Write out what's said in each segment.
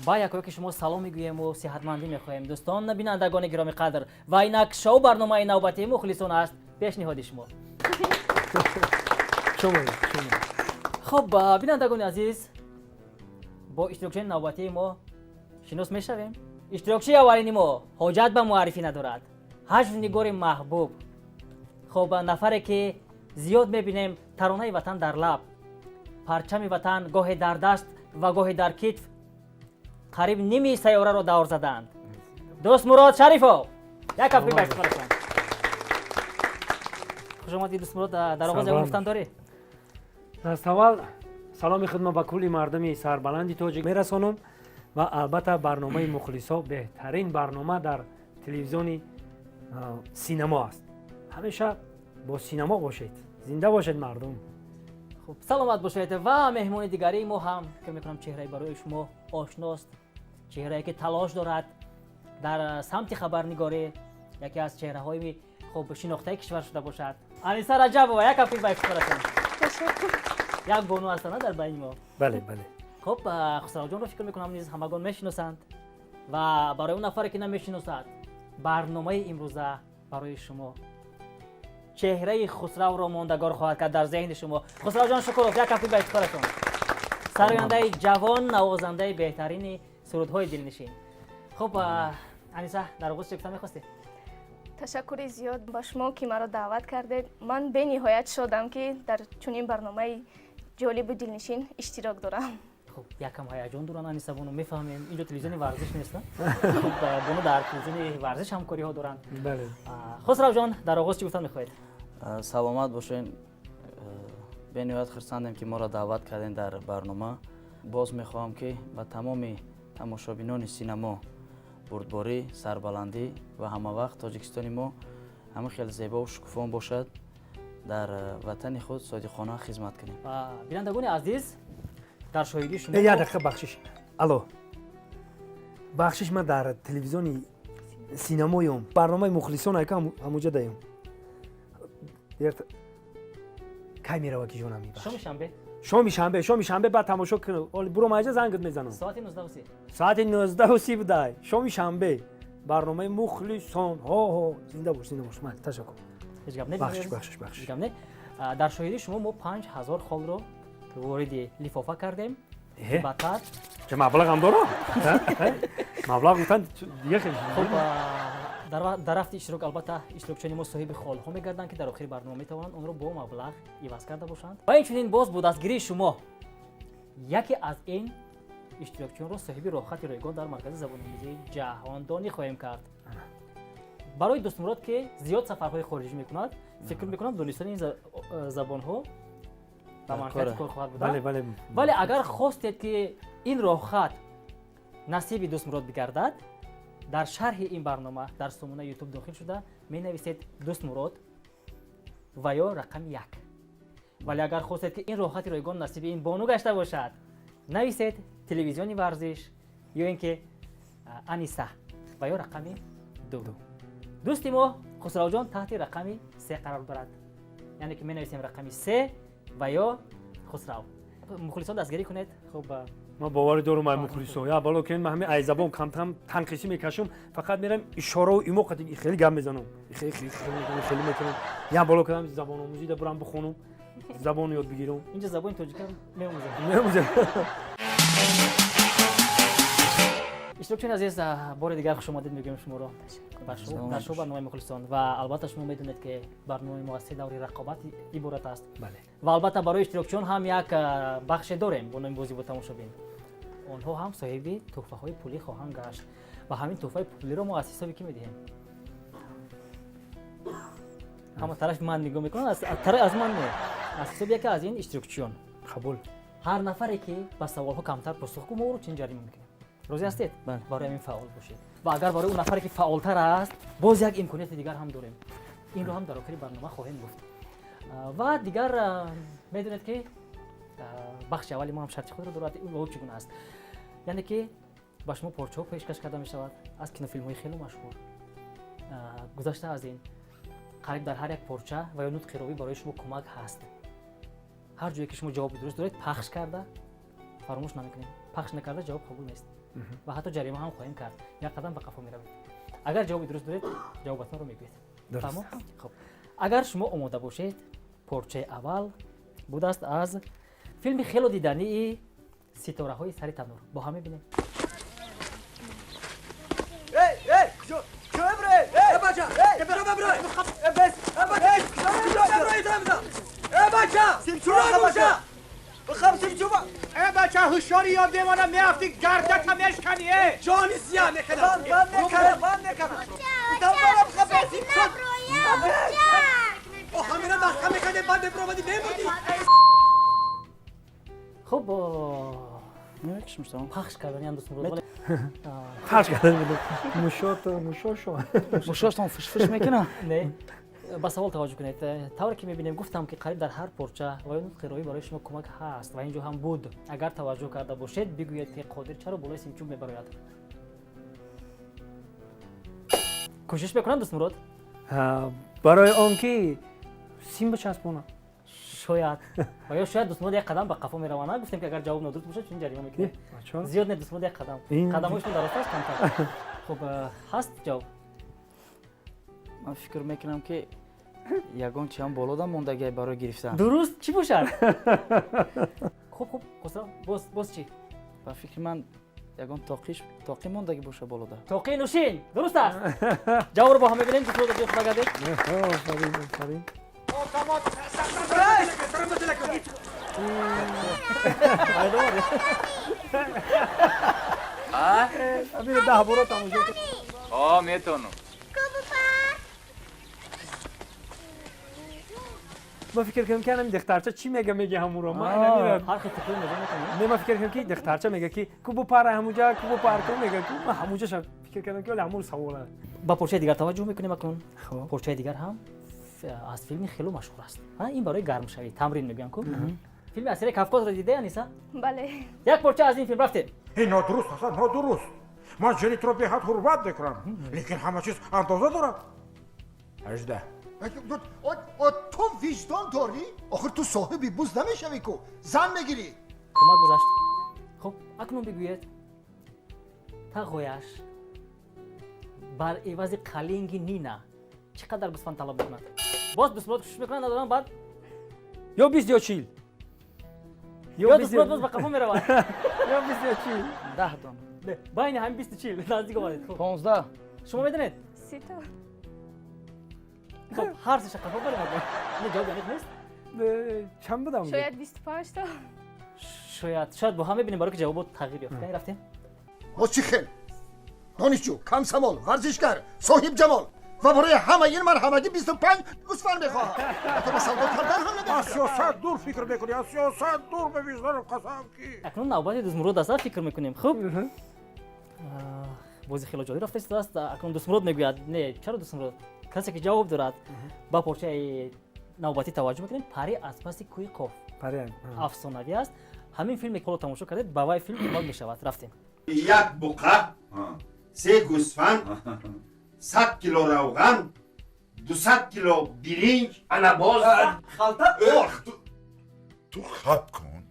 Ба якояки шумо салом мегӯему сиҳатмандӣ мехоҳем, дӯстон, бинандагони гиромӣ қадр. Ва инак шоу барномаи навбатии «Мухлисон» аст пешниҳоди шумо. Хуб, бинандагони азиз, бо иштирокчиёни навбатии мо шинос мешавем. Иштирокчии аввалини мо ҳоҷат ба муаррифӣ надорад, ҳаҷвнигори маҳбуб, хуб, нафаре ки зиёд мебинем, таронаи ватан дар лаб, парчами ватан гоҳе дар даст ва гоҳе дар китф, қариб ними сайёраро давр задаанд, Дӯстмурод Шарифов. Як кафкӯбӣ ба ифтихорашон. Хушомадӣ, Дӯстмурод. Дар оғоз ягон гуфтан дорӣ? Даставвал саломи худро ба кулли мардуми сарбаланди тоҷик мерасонам ва албатта барномаи «Мухлисо» беҳтарин барнома дар телевизиони Синамо аст. Ҳамеша бо Синамо бошед, зинда бошед, мардум. Хуб, саломат бошед. Ва меҳмони дигарии мо ҳам, фикр мекунам, чеҳраи барои шумо ошност, чеҳрае ки талош дорад дар самти хабарнигорӣ яке аз чеҳраҳои хуб шинохтаи кишвар шуда бошад, Аниса Раҷабова. Як кафкӯбӣ ба ифтихоратон. Як бону ҳастанд дар байни мо. Бале. Хуб, Хусравҷонро, фикр мекунам, низ ҳамагон мешиносанд ва барои он нафаре ки намешиносад, барномаи имрӯза барои шумо чеҳраи Хусравро мондагор хоҳад кард дар зеҳни шумо. Хусравҷон Шукуров, як кафкӯбӣ ба ифтихоратон, сарояндаи ҷавон, навозандаи беҳтарини сурудҳои дилнишин. Хуб, Аниса, дар оғоз чӣ гуфта мехостед? Ташаккури зиёд ба шумо, ки маро даъват кардед. Ман бениҳоят шодам, ки дар чунин барномаи ҷолибу дилнишин иштирок дорам. Хуб, якам ҳаяҷон доранд Аниса бону, мефаҳмем. Инҷо телевизиони варзиш нест, хуб, бону дар телевизиони варзиш ҳамкориҳо доранд. Бале. Хусравҷон, дар оғоз чӣ гуфтан мехоҳед? Саломат бошед. Бениҳоят хурсандем, ки моро даъват кардем дар барнома. Боз мехоҳам, ки ба тамоми тамошобинони Синамо бурдборӣ, сарбаландӣ ва ҳамавақт Тоҷикистони мо ҳама хеле зебову шукуфон бошад, дар ватани худ содиқона хизмат кунем. Бинандагони азиз, дар шоҳидии шумо Як дақиқа, бахшиш. Алло, бахшиш, ман дар телевизиони Синамоём, барномаи «Мухлисон» айка ҳамуҷа даём. Кай мерава, ки ҷонам? Шоми шанбе. Шоми шанбе, шоми шанбе баъд тамошо кун. Оли буро, майҷа зангат мезанам. Соати 19:30. Соати 19:30 будай, шоми шанбе, барномаи «Мухлисон». Ҳо, ҳо, зинда бош, зинда бош. Ташаккур. Ҳеҷ гап не. Бахшиш, бахшиш, бахшиш. Ҳеҷ гап не. Дар шоҳидии шумо мо 5000 холро вориди лифофа кардем. Баъдтар Ча маблағам дорам, маблағ гуфтан дига хел. Хуб, дар рафти иштирок, албатта, иштирокчиёни мо соҳиби холҳо мегарданд, ки дар охири барнома метавонанд онро бо маблағ иваз карда бошанд. Ва инчунин боз бо дастгирии шумо яке аз ин иштирокчиёнро соҳиби роҳхати ройгон дар маркази забономӯзии ҷаҳондонӣ хоҳем кард. Барои Дӯстмурод, ки зиёд сафарҳои хориҷӣ мекунад, фикр мекунам, донистани ин забонҳо ба манфиати кор хоҳад буда. Бале. Вале агар хостед, ки ин роҳхат насиби Дӯстмурод бигардад, дар шарҳи ин барнома дар сомонаи Ютуб дохил шуда, менависед «Дӯстмурод» ва ё рақами 1. Вале агар хостед, ки ин роҳхати ройгон насиби ин бону гашта бошад, нависед «Телевизиони варзиш» ё ин ки «Аниса» ва ё рақами 2. Дӯсти мо Хусравҷон таҳти рақами 3 қарор дорад, яъне ки менависем рақами 3 ва ё «Хусрав». Мухлисон, дастгирӣ кунед. Хуб. Ман боварӣ дорам, ай мухлисо я бало ки ман ҳами ай забон камтам танқисӣ мекашам, фақат мерам ишораву имо қати хеле гап мезанам, хеле мекунам. Я боло кардам, забономӯзӣ да бурам, бихонам, забон ёд бигирам. Инҷа забони тоҷика меомӯзем. Меомӯзем. Иштирокчиёни азиз, бори дигар хушомадед мегӯем шуморо дар шоу барномаи «Мухлисон». Ва албатта шумо медонед, ки барномаи мо аз се даври рақобат иборат аст. Ва албатта барои иштирокчиён ҳам як бахше дорем бо номи «Бозӣ бо тамошобин». Онҳо ҳам соҳиби тӯҳфаҳои пулӣ хоҳанд гашт ва ҳамин тӯҳфаи пулиро мо аз ҳисоби кӣ медиҳем? Ҳама тарафи ман нигоҳ мекунанд, аз ман не, аз ҳисоби яке аз ин иштирокчиён. Қабул. Ҳар нафаре ки ба саволҳо камтар посух гӯ, мо ӯро чунин ҷарима мекунем. Розӣ ҳастед? Барои ҳамин фаъол бошед. Ва агар барои он нафаре ки фаъолтар аст, боз як имконияти дигар ҳам дорем, инро ҳам дар охири барнома хоҳем гуфт. Ва дигар, медонед, ки бахши аввали мо ҳам шарти худро дорад. Ӯ чӣ гуна аст? Яъне ки ба шумо порчаҳо пешкаш карда мешавад аз кинофилмҳои хеле машҳур. Гузашта аз ин, қариб дар ҳар як порча ва ё нутқи ровӣ барои шумо кӯмак ҳаст. Ҳар ҷое ки шумо ҷавоби дуруст доред, пахш карда фаромӯш намекунем, пахш накарда ҷавоб қабул нест. Ва ҳатто ҷарима ҳам хоҳем кард. Як қадам ба қафо меравед. Агар ҷавоби дуруст доред, ҷавобатонро мегӯед. Фаҳмо? Хуб, агар шумо омода бошед, порчаи аввал будааст аз филми хело дидании «Ситораҳои сари танур». Бо ҳам мебинем. Эй, эй, куҷо? Куҷо мебурӣ? Эй, бача! Эй, куҷо мебурӣ? Э, бес! Э, бача! Эй, куҷо мебурӣ? Э, бача! Симчуба, бача! Бихам симчуба! Э, бача, ҳушёри ё девона меафти, гардата мешкани, э! Ҷони сия мекунам! Ман мекунам, ман мекунам! Дамбарам хабар симчуб! О, ҳамина маҳкам мекардем, банд мебуромадӣ, мемурдӣ! Хуб, пахш кардани ам, Дӯстмурод. Пахш кардан мушот, мушошо. Мушоштон фишфиш мекунад. Не, ба савол таваҷҷӯҳ кунед. Тавре ки мебинем, гуфтам, ки қариб дар ҳар порча ва ё нутқи роӣ барои шумо кӯмак ҳаст ва ин ҷо ҳам буд. Агар таваҷҷӯҳ карда бошед, бигӯед, ки Қодир чаро болои симчӯб мебарояд? Кӯшиш мекунам, Дӯстмурод. Барои он ки сим бичаспонад. Шояд, ва ё шояд Дӯстмурод як қадам ба қафо мераванд. Гуфтем, ки агар ҷавоб нодуруст бошад, чунин ҷарима мекунем. Зиёд не, Дӯстмурод, як қадам. Қадамҳои шумо дарозтар аст камтар. Хуб, ҳаст ҷавоб? Ман фикр мекунам, ки ягон чиам болода мондагиай барои гирифтан. Дуруст, чӣ бошад? Хуб, хуб, Хусрав, боз чӣ? Ба фикри ман, ягон тоқиш, тоқӣ мондагӣ боша болода. Тоқии нӯшин дуруст аст. Ҷавобро бо ҳам мебинем. Дӯстмурод, ҷои худ гардед. Офарин, офарин. Амира 10 бора тамошо кард. О, метавонам. Ман фикр кардам, ки анами духтарча чӣ мега, меги ҳамуро. Ман анамира ҳар хел фикр мега метавонӣ. Не, ман фикр кардам, ки духтарча мега, ки ку бупара ҳамуҷа, ку бупар ку мега, ку ман ҳамуҷаша фикр кардам, ки оли ҳамур савола. Ба порчаи дигар таваҷҷӯҳ мекунем акнун. Порчаи дигар ҳам аз филми хело машҳур аст. Ин барои гармшавӣ, тамрин мегӯям ку. Филми «Асири Кавказро» дида, Аниса? Бале. Як порча аз ин филм, рафтем. Ин нодуруст, Ҳасан, нодуруст. Ман ҷани туро беҳад ҳурмат мекунам, лекин ҳама чиз андоза дорад. 18. Ту виҷдон дорӣ? Охир ту соҳиби буз намешавӣ ку, зан мегирӣ. Кӯмак гузашт. Хуб, акнун бигӯед, тағояш бар ивази қалинги Нина чӣ қадар гӯсфанд талаб мекунад? Боз Дӯстмурод кӯшиш мекунад, надорам баъд. Ё 20, ё 40. Ё Дӯстмурод боз ба қафо меравад. Ё 20, ё 40. 10 дона. Байни ҳамин 20-у 40 наздик омадед. Хуб, 15. Шумо медонед? 30 то. Хуб, ҳар сеша қафо барем. Не, ҷавоб дақиқ нест. Чанд будам? Шояд 25 то. Шояд, шояд. Бо ҳам мебинем, барои ки ҷавобот тағйир ёфт. Рафтем. Мо чӣ хел донишҷӯ, камсамол, варзишгар, соҳиб ҷамол ва барои ҳама ин ман ҳамагӣ 25 гӯсфанд мехоҳам. Ҳатто ба савдо кардан ҳам Аз намефикрам. сиёсат дур фикр мекунӣ, аз сиёсат дур, ба виҷдонам қасам ки. Акнун навбати Дӯстмурод аст, фикр мекунем. Хуб, бози хело ҷолиб рафта истодааст. Акнун Дӯстмурод мегӯяд. Не, чаро Дӯстмурод? Касе ки ҷавоб дорад. Ба порчаи навбатӣ таваҷҷӯҳ мекунем. «Парӣ аз паси кӯҳи Қоф» афсонавӣ аст. Ҳамин филме ки ҳоло тамошо кардед, ба вай филм кӯмак мешавад. Рафтем. Як буқа, се гӯсфанд, 100 кило равған, 200 кило биринҷ, ана боз Халта орд. Ту хаб кун.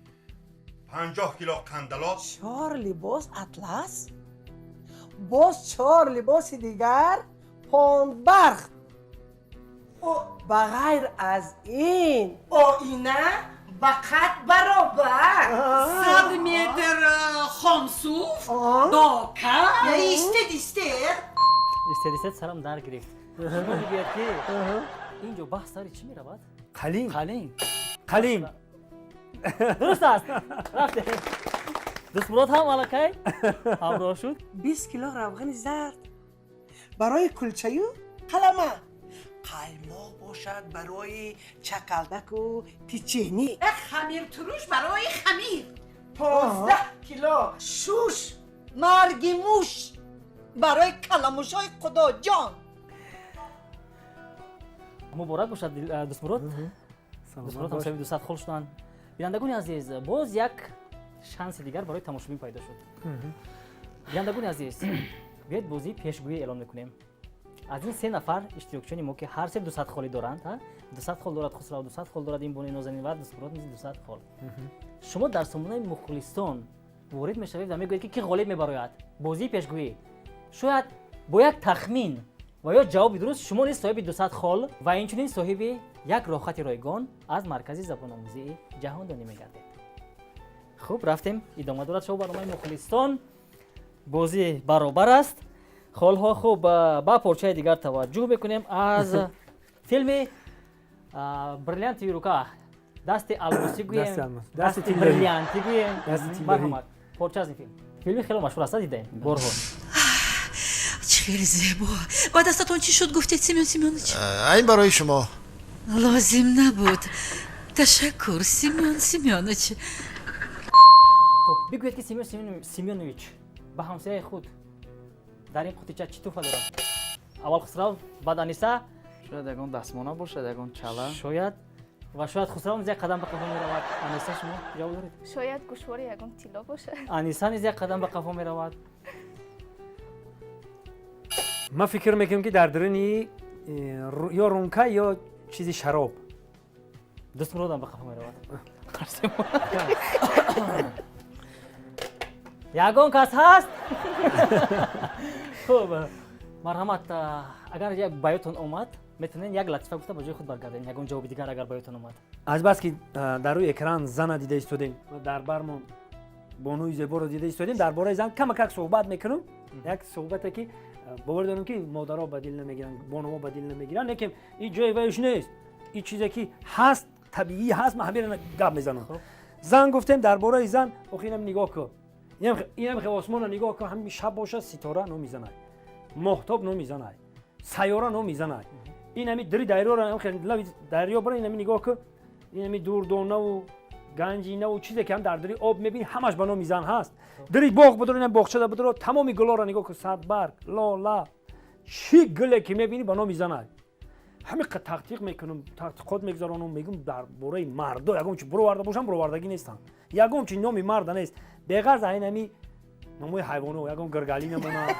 50 кило қандалот. Чор либос атлас, боз чор либоси дигар пондбарх, ба ғайр аз ин оина ба қад баробар. 100 метр хомсуф дока. Истед, истед. Истед, истед, сарам дар гирифт. Шумо мегӯяд, ки ин ҷо баҳс сари чӣ меравад? Қалин. Қалин. Қалин. Дуруст аст, рафтем. Дӯстмурод ҳам аллакай ҳамроҳ шуд. 20 кило равғани зард барои кулчаю қалама, қаймоқ бошад барои чакалдаку печени. Хамиртуруш барои хамир. 15 кило шуш марги муш барои каламушои худоҷон. Муборак бошад, Дӯстмурод. Дӯстмурод ҳам соҳиби 200 хол шуданд. Бинандагони азиз, боз як шанси дигар барои тамошобин пайдо шуд. Бинандагони азиз, биёед, бозии пешгӯӣ эълон мекунем. Аз ин се нафар иштирокчиёни мо, ки ҳар се 200 холӣ доранд, 200 хол дорад Хусрав, 200 хол дорад ин бони нозанин ва Дӯстмурод низ 200 хол. Шумо дар сомонаи Мухлисон Ворид мешавед ва мегӯед, ки кӣ ғолиб мебарояд. Бозии пешгӯӣ. Шояд бо як тахмин ва ё ҷавоби дуруст шумо низ соҳиби 200 хол ва инчунин соҳиби як роҳхати ройгон аз Маркази забономӯзии ҷаҳондонӣ мегардед. Хуб, рафтем, идома дорад шоу барномаи Мухлисон. Бозӣ баробар аст, холҳо. Хуб, ба порчаи дигар таваҷҷӯҳ мекунем аз филми «Бриллиантовая рука», дасти алмосӣ гӯем, дасти бриллиантӣ гӯем. Марҳамат, порча аз ин филм. Филми хеле машҳур аст, дидаем борҳо. Чӣ хеле зебо! Ба дастатон чӣ шуд, гуфтед, Семён Семёныч? Ин барои шумо. Лозим набуд, ташаккур, Семён Семёныч. Хуб, бигӯед, ки Семён Семёнович ба ҳамсояи худ дар ин қутича чӣ туҳфа дорад? Аввал Хусрав, баъд Аниса. Шояд ягон дастмона бошад, ягон чала. Шояд, ва шояд Хусрав низ як қадам ба қафо меравад. Аниса, шумо ҷавоб доред? Шояд гӯшвори ягон тилло бошад. Аниса низ як қадам ба қафо меравад. Ман фикр мекунам, ки дар даруни ё рюмка, ё чизи шароб. Дӯстмуродам ба қафо меравад. Ягон кас ҳаст? Хуб, марҳамат, агар як ба ёдтон омад, метавонед як латифа гуфта, ба ҷои худ баргардед. Ягон ҷавоби дигар агар ба ёдтон омад. Азбаски дар рӯи экран зана дида истодем ва дар бармон бонуи зеборо дида истодем, дар бораи зан камакак суҳбат мекунам. Як суҳбате, ки бовар дорам, ки модаро ба дил намегиранд, бонуҳо ба дил намегиранд, лекин ин ҷои вайш нест. Ин чизе ки ҳаст, табиӣ ҳаст, ман ҳамеро гап мезанам. Зан гуфтем, дар бораи зан. Охи, инам нигоҳ кун, инам хе осмона нигоҳ кун. Ҳами шаб бошад, ситора номизанад, моҳтоб номизанад, сайёра номизанад. Ин ҳами дири дарёро, лави дарё бара, инами нигоҳ кун, инами дурдонаву ганҷинаву чизе ки ҳам дар дири об мебини, ҳамаш ба номи зан ҳаст. Дири боғ бидор, инам боғчада бидоро, тамоми гулоро нигоҳ кун: садбарг, лола, чӣ гуле ки мебинӣ, ба номи зан аст. Ҳамин қад таҳқиқ мекунам, таҳқиқот мегузаронам, мегум, дар бораи мардо ягон чи буроварда бошам, буровардагӣ нестам. Ягон чи номи марда нест, беғарз ин ҳами номои ҳайвоно. Ягон гиргалӣ намонад,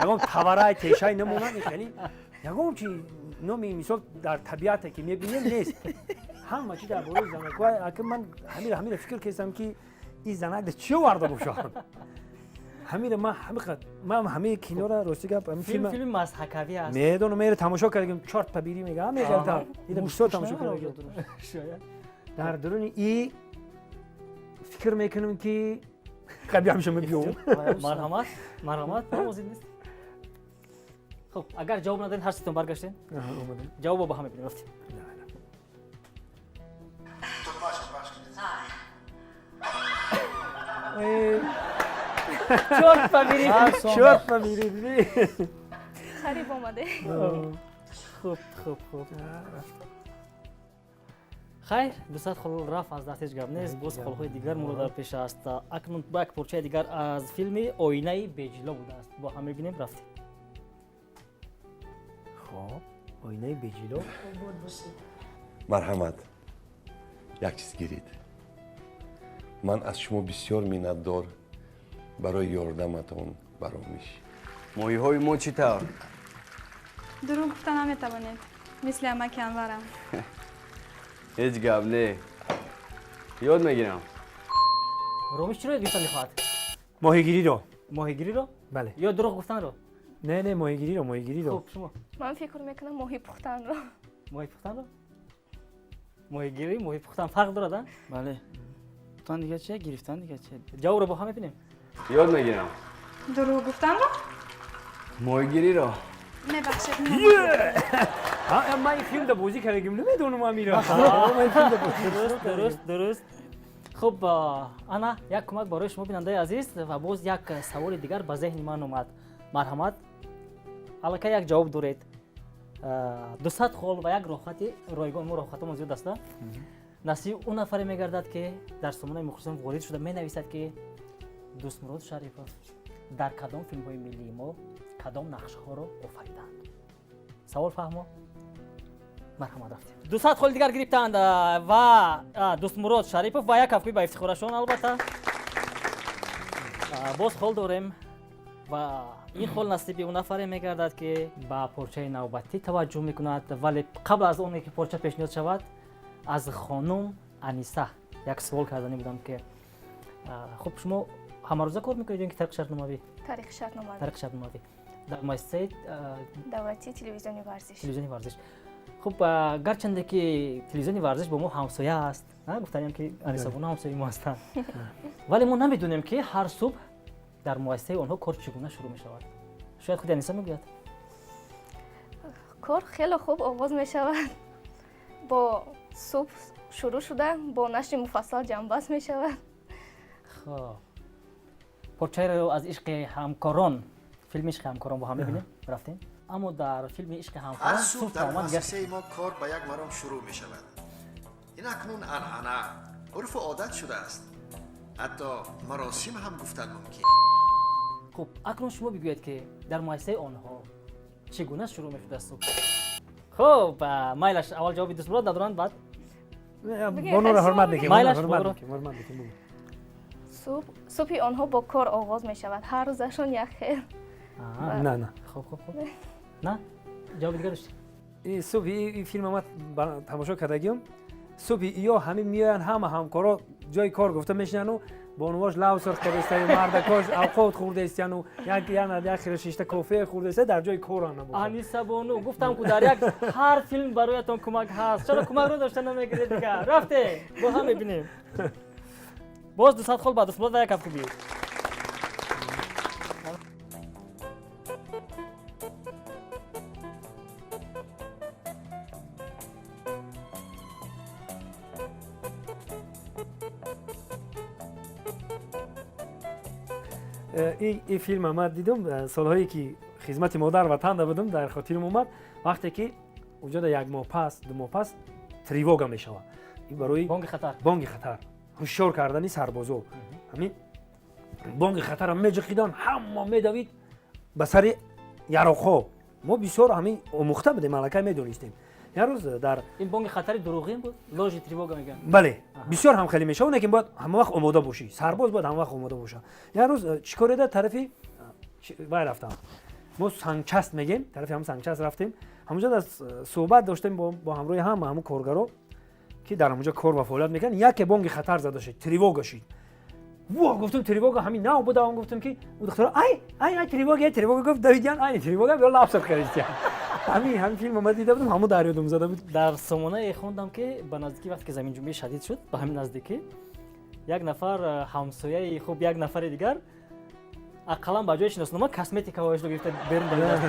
ягон таварай тешай намонад, хеле ягон чи номи, мисол, дар табиате ки мебинем, нест. Ҳама чи дар бораи занакҳо. Аки ман ҳамира фикр кардам, ки ин занак чӣ оварда бошад. Ҳамира ман ҳамиқад ман ҳамаи киноро, рости гап, филми мазҳакавӣ аст. Медонам, мера тамошо кардагим. Чёрт побери, мега, мегалта ина бисёр тамошо кардагим. Дар дуруни и фикр мекунам, ки қабли ҳамеша мебиём. Марҳамат, марҳамат, ҳозир нест. Хуб, агар ҷавоб надодед, ҳар сетон баргаштем, ҷавобо ба ҳам мебинем. Рафтем. Чёрт побери. Чёрт побери. Қариб омаде. Хуб, хуб, хуб, хайр, 200 хол рафт аз даст, ҳеҷ гап нест, боз холҳои дигар моро дар пеш аст. Акнун ба як порчаи дигар аз филми «Оинаи беҷило» будааст, бо ҳам мебинем. Рафтем. Хоб, «Оинаи беҷило». Марҳамат, як чиз гиред. Ман аз шумо бисёр миннатдор барои ёрдаматон ба Ромиш. Моҳиҳои мо чӣ тавр? Дурӯғ гуфта наметавонед, мисли амаки Анварам. Ҳеҷ гап не, ёд мегирам. Ромиш чиро ёд гирифта мехоҳад? Моҳигириро. Моҳигириро? Бале. Ё дурӯғ гуфтанро? Не, не, моҳигириро, моҳигириро. Хуб, шумо? Ман фикр мекунам, моҳӣ пухтанро. Моҳӣ пухтанро? Моҳигирӣ, моҳӣ пухтан фарқ дорад, а? Бале, пухтан дига чия, гирифтан дига чия. Ҷавобро бо ҳам мебинем. Ёд мегирам. Дурӯғ гуфтанро. Моҳигириро. Мебахшед. Ман ин филмда бозӣ кардагим, намедонам амира. Дуруст, дуруст, дуруст. Хуб, ана як кӯмак барои шумо, бинандаи азиз, ва боз як саволи дигар ба зеҳни ман омад. Марҳамат, аллакай як ҷавоб доред, 200 хол ва як роҳхати ройгон. Мо роҳхатамон зиёд аста. Насиби он нафаре мегардад, ки дар сомонаи Мухлисон ворид шуда, менависад, ки Дӯстмурод Шарипов дар кадом филмҳои миллии мо кадом нақшҳоро офариданд. Савол фаҳмо? Марҳамат, рафтем. 200 холи дигар гирифтанд ва Дӯстмурод Шарипов ва як кафкӯи ба ифтихорашон. Албатта, боз хол дорем ва ин хол насиби он нафаре мегардад, ки ба порчаи навбатӣ таваҷҷӯҳ мекунад. Вале қабл аз оне ки порча пешниҳод шавад, аз хонум Аниса як суол карданӣ будам, ки Хуб, шумо ҳамарӯза кор мекунед ё ин ки тариқи шартномавӣ? Тариқи шартномавӣ. Тариқи шартномавӣ дар муассисаи давлатии телевизиони варзиш. Телевизиони варзиш. Хуб, гарчанде ки телевизиони варзиш бо мо ҳамсоя аст, гуфтаниям ки Анисабону ҳамсояи мо ҳастанд, вале мо намедонем, ки ҳар субҳ дар муассисаи онҳо кор чӣ гуна шурӯъ мешавад. Шояд худи Аниса мегӯяд. Кор хеле хуб оғоз мешавад, бо субҳ шурӯъ шуда, бо нашри муфассал ҷамъбаст мешавад. Хоб, порчаеро аз ишқи ҳамкорон, филми ишқи ҳамкорон бо ҳам мебинем. Рафтем. Аммо дар филми ишқи ҳамкорон Ҳар субҳ дар муассисаи мо кор ба як маром шурӯъ мешавад. Ин акнун анъана, урфу одат шудааст, ҳатто маросим ҳам гуфтан мумкин. Хуб, акнун шумо бигӯед, ки дар муассисаи онҳо чӣ гуна шурӯъ мешуда субҳ? Хуб, майлаш, аввал ҷавоби Дӯстмурод надоранд, баъд Бонуро ҳурмат мекунем. Майлаш. Ҳурмат мекунем, ҳурмат мекунем. Субҳи онҳо бо кор оғоз мешавад, ҳар рӯзашон як хел. На, на. Хуб, хуб, хуб, на, ҷавоби дигар доштед? Субҳи ин филм ман тамошо кардагиам. Субҳи иё ҳамин меоянд, ҳама ҳамкоро ҷои кор гуфта мешинану бонувош лав сурх кардастаю, мардакош авқот хӯрдаистяну як хела шишта кофе хӯрдаиста дар ҷои корам набошад. Аниса бону, гуфтам ку, дар як ҳар филм бароятон кӯмак ҳаст, чаро кӯмакро дошта намегиред дигар? Рафте, бо ҳам мебинем. Боз 200 хол ба Дӯстмурод ва як кафкӯбӣ. Ин филма ман дидум солҳое ки хизмати модар ватанда будум. Дар хотирам омад, вақте ки уҷода як моҳ пас, 2 моҳ пас тревога мешавад. Ин барои бонги хатар, бонги хатар, ҳушёр кардани сарбозо. Ҳамин бонги хатарро меҷиқидан, ҳама медавид ба сари яроқҳо. Мо бисёр ҳамин омӯхта будем, аллакай медонистем. Як рӯз дар Ин бонги хатари дурӯғин буд, ложный тревога мегӯянд. Бале, бисёр ҳам хеле мешавад, лекин бояд ҳама вақт омода бошӣ, сарбоз бояд ҳама вақт омода боша. Як рӯз чӣ кор еда, тарафи вай рафтам, мо санчаст мегем, тарафи ҳам санчаст рафтем. Ҳамонҷо суҳбат доштем бо ҳамроҳи ҳама ҳамун коргаро, ки дар ҳамонҷо кор ва фаъолият мекунанд. Яке бонги хатар зада шид, тревога шид. Во, гуфтум, тревога ҳамин нав буда. Он гуфтум, ки ӯ духтара: «Ай, ай, ай, тревога, тревога», гуфт. Давидян, ай, тревога биё, лаб сурх кардистя. Ҳамин филм ма дида будам, ҳамун дар ёдум зада буд. Дар сомонае хондам, ки ба наздикӣ, вақте ки заминҷунбии шадид шуд, ба ҳамин наздикӣ як нафар ҳамсояи хуб, як нафари дигар ақаллан ба ҷои шиноснома косметикаҳояшро гирифта берун давидааст.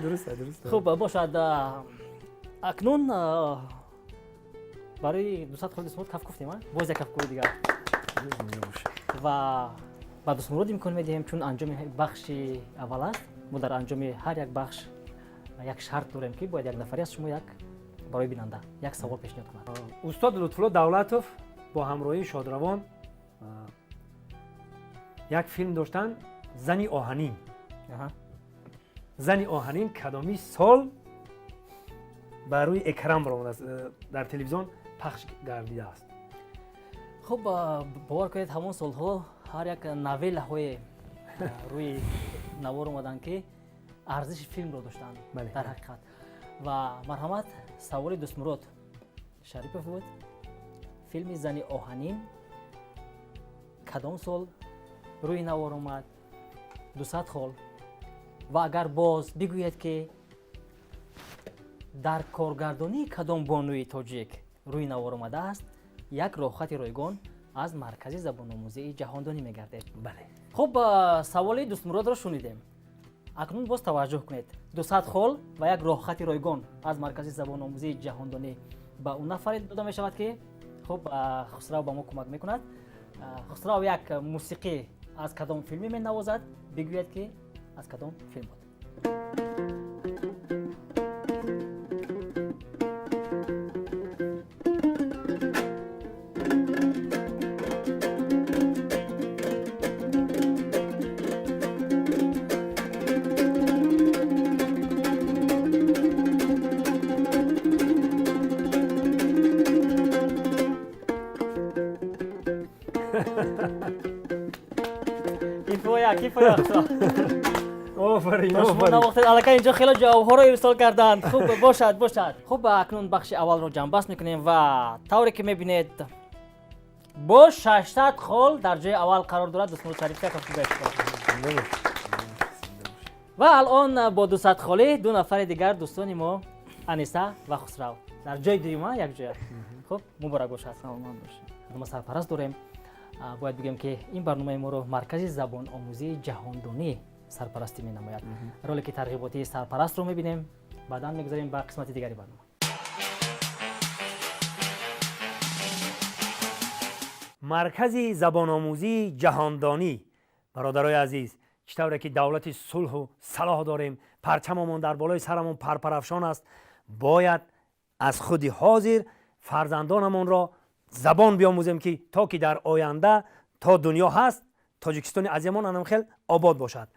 Дуруст, дуруст. Хуб бошад, акнун барои 200 холи Дӯстмурод каф куфтем, боз як кафкӯби дигар, ва ба Дӯстмурод имкон медиҳем, чун анҷоми бахши аввал аст. Мо дар анҷоми ҳар як бахш як шарт дорем, ки бояд як нафари аз шумо як барои бинанда як савол пешниҳод кунад. Устод Лутфулло Давлатов бо ҳамроҳии шодравон як филм доштанд, «Зани оҳанин». «Зани оҳанин» кадоми сол ба рӯи экран баромадааст, дар телевизион пахш гардидааст? Хуб, бовар кунед, ҳамон солҳо ҳар як новеллаҳое рӯи навор омаданд, ки арзиши филмро доштанд дар ҳақиқат. Ва марҳамат, саволи Дӯстмурод Шарипов буд: филми «Зани оҳанин» кадом сол рӯи навор омад? 200 хол. Ва агар боз бигӯед, ки дар коргардонии кадом бонуи тоҷик рӯи навор омадааст, як роҳхати ройгон аз маркази забономӯзии ҷаҳондонӣ мегардед. Бале. Хуб, саволи Дӯстмуродро шунидем. Акнун боз таваҷҷӯҳ кунед: 200 хол ва як роҳхати ройгон аз маркази забономӯзии ҷаҳондонӣ ба он нафаре дода мешавад, ки хуб, Хусрав ба мо кӯмак мекунад. Хусрав як мусиқӣ аз кадом филме менавозад, бигӯяд, ки аз кадом филм буд. Кифоя, кифоя. Офарин. Шумо навохтед, аллакай инҷо хеле ҷавобҳоро ирсол карданд. Хуб бошад, бошад. Хуб, акнун бахши аввалро ҷамъбаст мекунем ва тавре ки мебинед, Бо 600 хол дар ҷои аввал қарор дорад Дӯстмурод Шариф. Ва алон бо 200 холӣ ду нафари дигар дӯстони мо Аниса ва Хусрав дар ҷои дуюма якҷоя. Хуб, муборак бошад. Саломат бошед. Мо сарпараст дорем. Бояд бигӯем, ки ин барномаи моро Маркази забономӯзии ҷаҳондонӣ сарпарастӣ менамояд. Ролики тарғиботии сарпарастро мебинем, баъдан мегузарем ба қисмати дигари барнома. Маркази забономӯзии ҷаҳондонӣ. Бародарои азиз, чӣ тавре ки давлати сулҳу салоҳ дорем, парчамамон дар болои сарамон парпарафшон аст, бояд аз худи ҳозир фарзандонамонро забон биомӯзем, ки то ки дар оянда то дунё ҳаст, Тоҷикистони азимон анам хел обод бошад.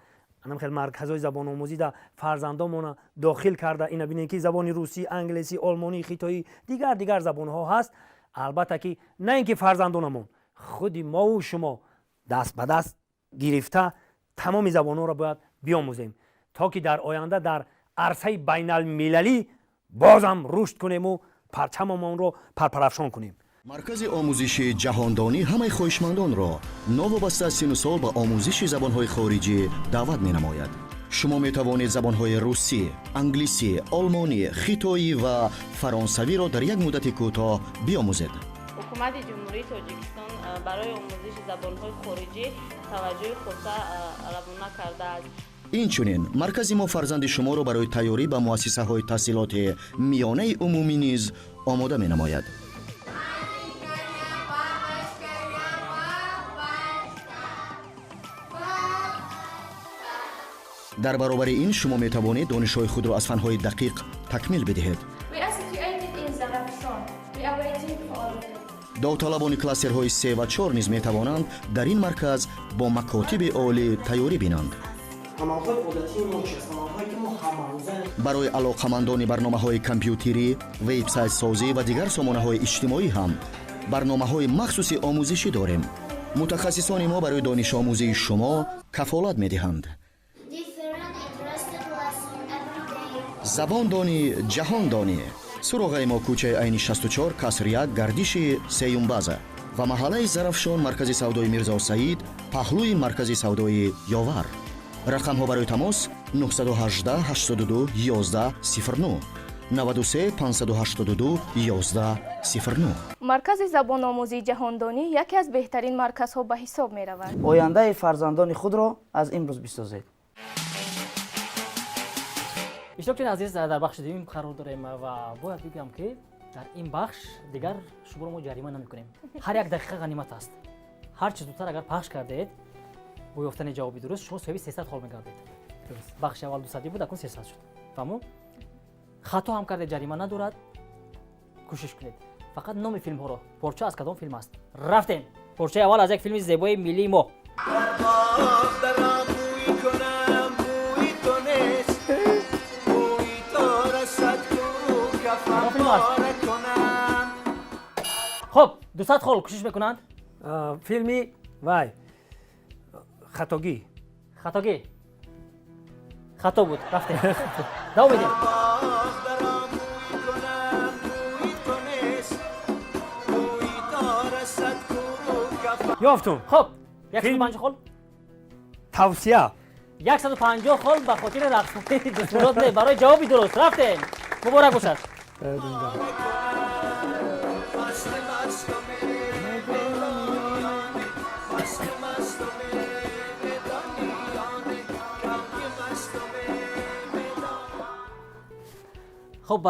Анам хел марказҳои забономӯзӣ да фарзандонмона дохил карда, ина бинем, ки забони русӣ, англисӣ, олмонӣ, хитоӣ, дигар дигар забонҳо ҳаст. Албатта ки на ин ки фарзандонамон, худи мову шумо даст ба даст гирифта тамоми забонҳоро бояд биомӯзем, то ки дар оянда дар арсаи байналмилалӣ бозам рушд кунему парчамамонро парпарафшон кунем. Маркази омӯзиши ҷаҳондонӣ ҳамаи хоҳишмандонро новобаста аз сину сол ба омӯзиши забонҳои хориҷӣ даъват менамояд. Шумо метавонед забонҳои русӣ, англисӣ, олмонӣ, хитоӣ ва фаронсавиро дар як муддати кӯтоҳ биомӯзед. Ҳукумати Ҷумҳурии Тоҷикистон барои омӯзиши забонҳои хориҷӣ таваҷҷӯҳи хоса равона кардааст. Инчунин маркази мо фарзанди шуморо барои тайёрӣ ба муассисаҳои таҳсилоти миёнаи умумӣ низ омода менамояд. Дар баробари ин шумо метавонед донишҳои худро аз фанҳои дақиқ такмил бидиҳед. Довталабони кластерҳои се ва чор низ метавонанд дар ин марказ бо макотиби олӣ тайёрӣ бинанд. Барои алоқамандони барномаҳои компютерӣ, вебсайтсозӣ ва дигар сомонаҳои иҷтимоӣ ҳам барномаҳои махсуси омӯзишӣ дорем. Мутахассисони мо барои донишомӯзии шумо кафолат медиҳанд. Забондонӣ, ҷаҳондонӣ. Суроғаи мо кӯчаи Айни 64, каср 1, гардиши сеюмбаза ва маҳаллаи Зарафшон, маркази савдои Мирзо Саид, паҳлӯи маркази савдои Ёвар. Рақамҳо барои тамос 918 82 11 09, 93 582 11 09. Маркази забономӯзии ҷаҳондонӣ яке аз беҳтарин марказҳо ба ҳисоб меравад. Ояндаи фарзандони худро аз имрӯз бисозед. Иштирокчиёни азиз, дар бахши дуюм қарор дорем ва бояд бигӯям, ки дар ин бахш дигар шуморо мо ҷарима намекунем. Ҳар як дақиқа ғанимат аст. Ҳар чӣ зудтар агар пахш кардед, бо ёфтани ҷавоби дуруст шумо соҳиби 300 хол мегардед. Бахши аввал 200 буд, акнун 300 шуд. Фаҳмо? Хато ҳам кардед, ҷарима надорад. Кӯшиш кунед. Фақат номи филмҳоро, порча аз кадом филм аст. Рафтем. Порчаи аввал аз як филми зебои миллии мо. Хуб, 200 хол кӯшиш мекунанд. Филми вай хатогӣ. Хатогӣ хато буд. Рафтем, давом медиҳем. Ёфтум. Хуб, 150 хол. Тавсия. 150 хол ба хотири рақсҳои Дӯстмурод не, барои ҷавоби дуруст. Рафтем, муборак бошад. Хуб,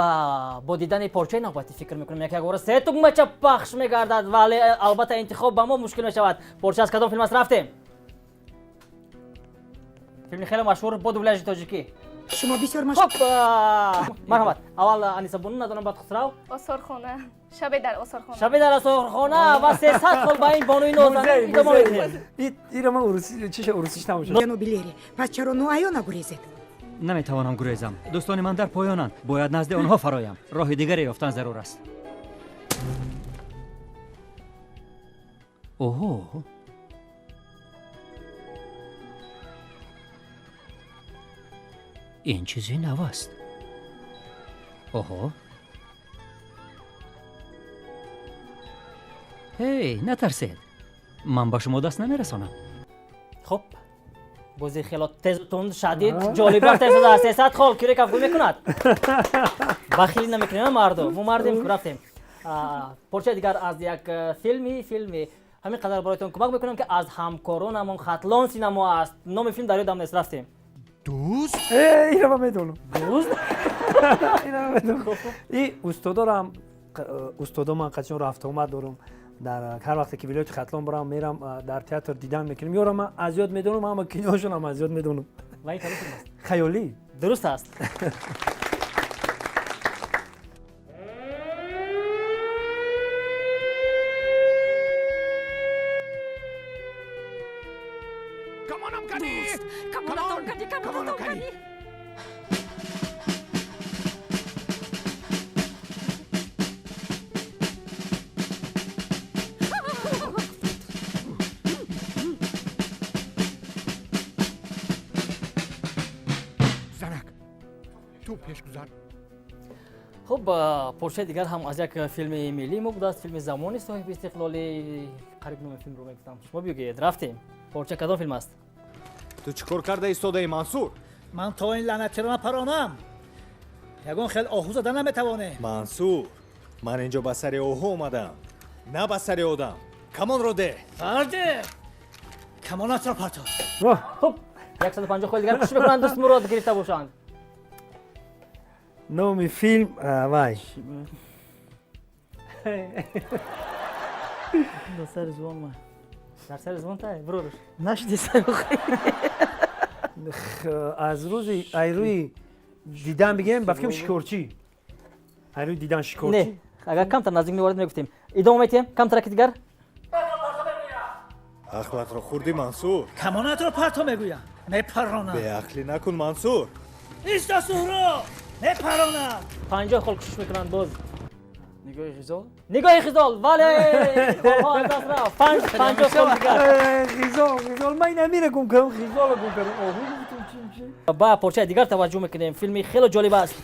бо дидани порчаи навбатӣ фикр мекунем, як якбора се тугмача пахш мегардад, вале албатта интихоб ба мо мушкил мешавад. Порча аз кадом филм аст? Рафтем. Филми хеле машҳур бо дубляжи тоҷикӣ. Шумо бисёр Хуб, марҳамат, аввал Аниса бону, надонам, баъд Хусрав. Осорхона. Шабе дар осорхона. Шабе дар осорхона ва 300 хол ба ин бонуи нозанин идома медиҳем. Ира ман урусӣ, чиша урусиш намошад. Ҷаноби Лери, пас чаро ноаёна гурезед? Наметавонам гурезам. Дӯстони ман дар поёнанд, бояд назди онҳо фароям. Роҳи дигаре ёфтан зарур аст. Оҳо, ин чизи нав аст. Оҳо, Ҳей, натарсед, ман ба шумо даст намерасонам. Хуб, бозӣ хело тезу тунд, шадид, ҷолиб рафта истодааст. 300 хол кире кафгӯ мекунад. Бахилӣ намекунем, мардум, мо мардем, рафтем. Порчаи дигар аз як филми ҳамин қадар бароятон кӯмак мекунам, ки аз ҳамкоронамон Хатлон синамо аст. Номи филм дар ёдам нест, рафтем. Дӯст? Инро ман медонам. Дӯст? Инро ман медонам. И устодорам, устодо ман қачон рафтуомад дорам. Дар ҳар вақте ки вилояти Хатлон барам, мерам, дар театр дидан мекунем. Ёро ман аз ёд медонам, ҳама киноашонам аз ёд медонам. Ва ин кадом филм аст? Хаёлӣ. Дуруст аст. Камонам кани! Дӯст, камонатон кани, камонатон кани. Занак, ту пеш гузар. Хуб, порчаи дигар ҳам аз як филми миллии мо будааст, филми замони соҳиби истиқлолӣ. Қариб номи филмро мегуфтам, шумо бигӯед. Рафтем, порча кадом филм аст? Ту чӣ кор карда истодаи, Мансур? Ман то ин лаънатиро напаронам, ягон хел оҳу зада наметавонем. Мансур, ман инҷо ба сари оҳу омадам, на ба сари одам. Камонро де. Фарде, камонатро партов. Хуб, 150 хол дигар кӯшиш мекунанд, дӯст Мурод гирифта бошанд. Номи филм вай. Дар сари зубон ма. Дар сари зубон тай, бироруш. Нашди сари. Аз рӯзи ай рӯи дидан бигем, ба фикрам шикорчӣ. Ай рӯи дидан шикорчӣ. Не, агар камтар наздик меворид, мегуфтем. Идома метиҳем, камтараки дигар. Ақлатро хӯрдӣ, Мансур. Камонатро парто мегӯям, мепаронам. Беақлӣ накун, Мансур. Иста, Суҳроб, мепаронам. 50 хол кӯшиш мекунанд боз. Нигоҳи ғизол. Нигоҳи ғизол, вале холҳо аз даст рафт. 50 хол дигар. Ғизол, ғизол, ман инамира гум кардам, ғизолро гум кардам. Оҳу гуфтум, чим чи. Ба порчаи дигар таваҷҷӯҳ мекунем. Филми хеле ҷолиб аст,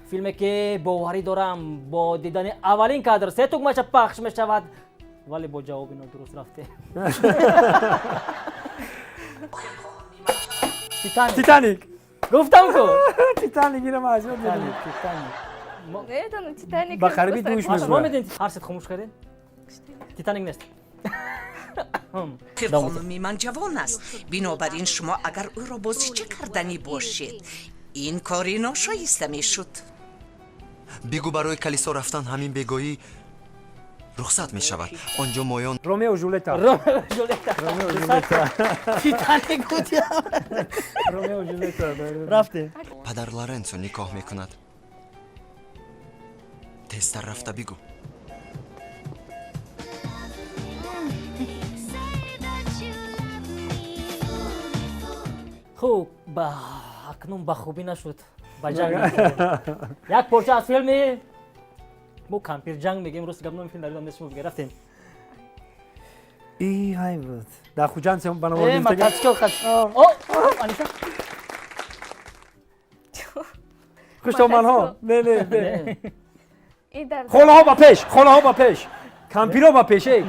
филме ки боварӣ дорам, бо дидани аввалин кадр се тугмача пахш мешавад, вале бо ҷавоби нодуруст рафтем. Титаник. Титаник. Гуфтам ку. Титаник, инро ман аз ёд медонам. Титаник. Намедонам, Титаник. Ба қариби душ Шумо мезанад. медонед, ҳар сет хомӯш кардед, Титаник нест. Хонуми ман ҷавон аст, бинобар ин шумо агар ӯро бозича карданӣ бошед, ин кори ношоиста мешуд. Бигӯ, барои калисо рафтан ҳамин бегоҳӣ рухсат мешавад. Он ҷо моён Ромео Жулета. Ромео Жулета. Ромео Жулета. Титаник буд. Ромео Жулета. Рафтем. Падар Лоренсо никоҳ мекунад. Тезтар рафта бигӯ. Хуб, ба акнун ба хубӣ нашуд, ба ҷанг. Як порча аз филми мо Кампирҷанг мегӯем. Рости гап, номи филм дар ёдам нест, шумо бигӯед. Рафтем. И ҳай буд. Дар Хуҷанд сем ба навор Э, гирифтагӣ. Мотоцикл хат. О, Аниса. Хуштоманҳо. Не, не, не. И дар Холаҳо ба пеш, холаҳо ба пеш. Кампиро ба пеш, эй.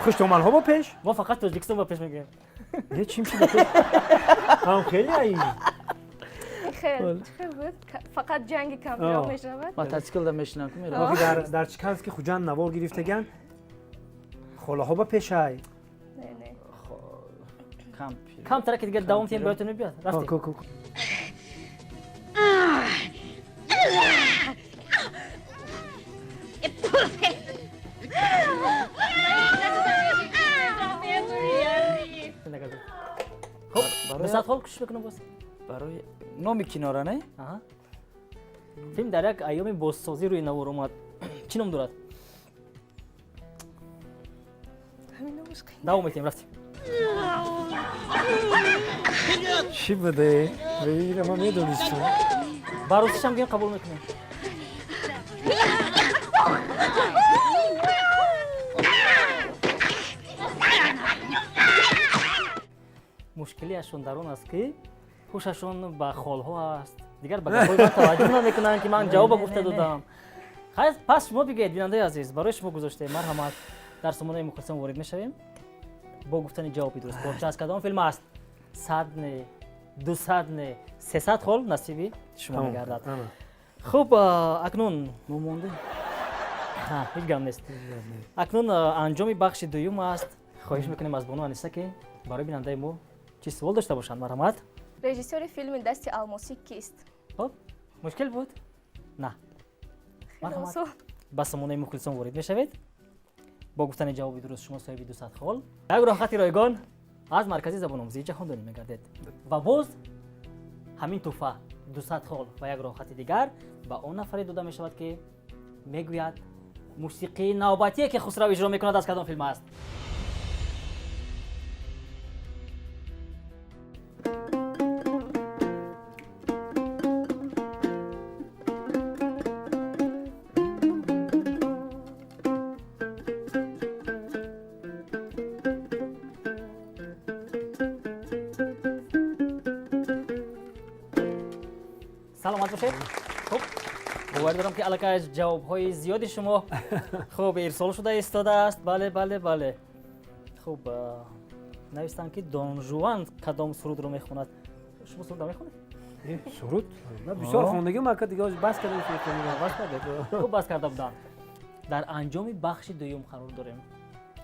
Хуштоманҳо ба пеш. Мо фақат Тоҷикистон ба пеш мегӯем. Не, чим чи ба пеш? Ҳам хеле ай. Хел чӣ хел буд? Фақат ҷанги кампиро мешавад. Мотоцикл да мешинам ку меравам. Охи дар Чкаловски Хуҷанд навор гирифтаган. Холаҳо ба пеш ай. Не, не. Камтараки дигар давом тиҳем, боятон мебиёд. Рафтем. Ку, ку, ку. Хуб, 200 хол кӯшиш мекунам боз. Барои номи кинора, не? Аҳа. Филм дар як айёми бозсозӣ рӯи навор омад. Чӣ ном дорад? Ҳамин номаш қиин. Давом метиҳем, рафтем. Чӣ буде? Ира ман медонистам. Ба русишам гӯем, қабул мекунем. Мушкилиашон дар он аст, ки ҳушашон ба холҳо аст, дигар ба гапҳои ман таваҷҷӯҳ намекунанд, ки ман ҷавоба гуфта додам. Хайр, пас шумо бигӯед, бинандаи азиз, барои шумо гузоштем, марҳамат. Дар сомонаи мухлисон ворид мешавем, бо гуфтани ҷавоби дуруст порча аз кадом филм аст, 100 не, 200 не, 300 хол насиби шумо мегардад. Хуб, акнун мо мондем. Ҳеҷ гап нест. Акнун анҷоми бахши дуюм аст. Хоҳиш мекунем аз бону Аниса, ки барои бинандаи мо чӣ суол дошта бошанд. Марҳамат. Режиссёри филми «Дасти алмосӣ» кист? Хуб, мушкил буд? На, марҳамат, ба сомонаи мухлисон ворид мешавед, бо гуфтани ҷавоби дуруст шумо соҳиби 200 хол, як роҳхати ройгон аз маркази забономӯзии ҷаҳондонӣ мегардед. Ва боз ҳамин тӯҳфа, 200 хол ва як роҳхати дигар, ба он нафаре дода мешавад, ки мегӯяд мусиқии навбатие, ки Хусрав иҷро мекунад, аз кадом филм аст. Саломат бошед. Хуб, боварӣ дорам, ки аллакай ҷавобҳои зиёди шумо, хуб, ирсол шуда истодааст. Бале, бале, бале. Хуб, навистанд, ки Донжуан кадом сурудро мехонад. Шумо суруд намехонед? Суруд бисёр хондагӣ ма, дига бас кардам. Бас кардед? Хуб, бас карда буданд. Дар анҷоми бахши дуюм қарор дорем,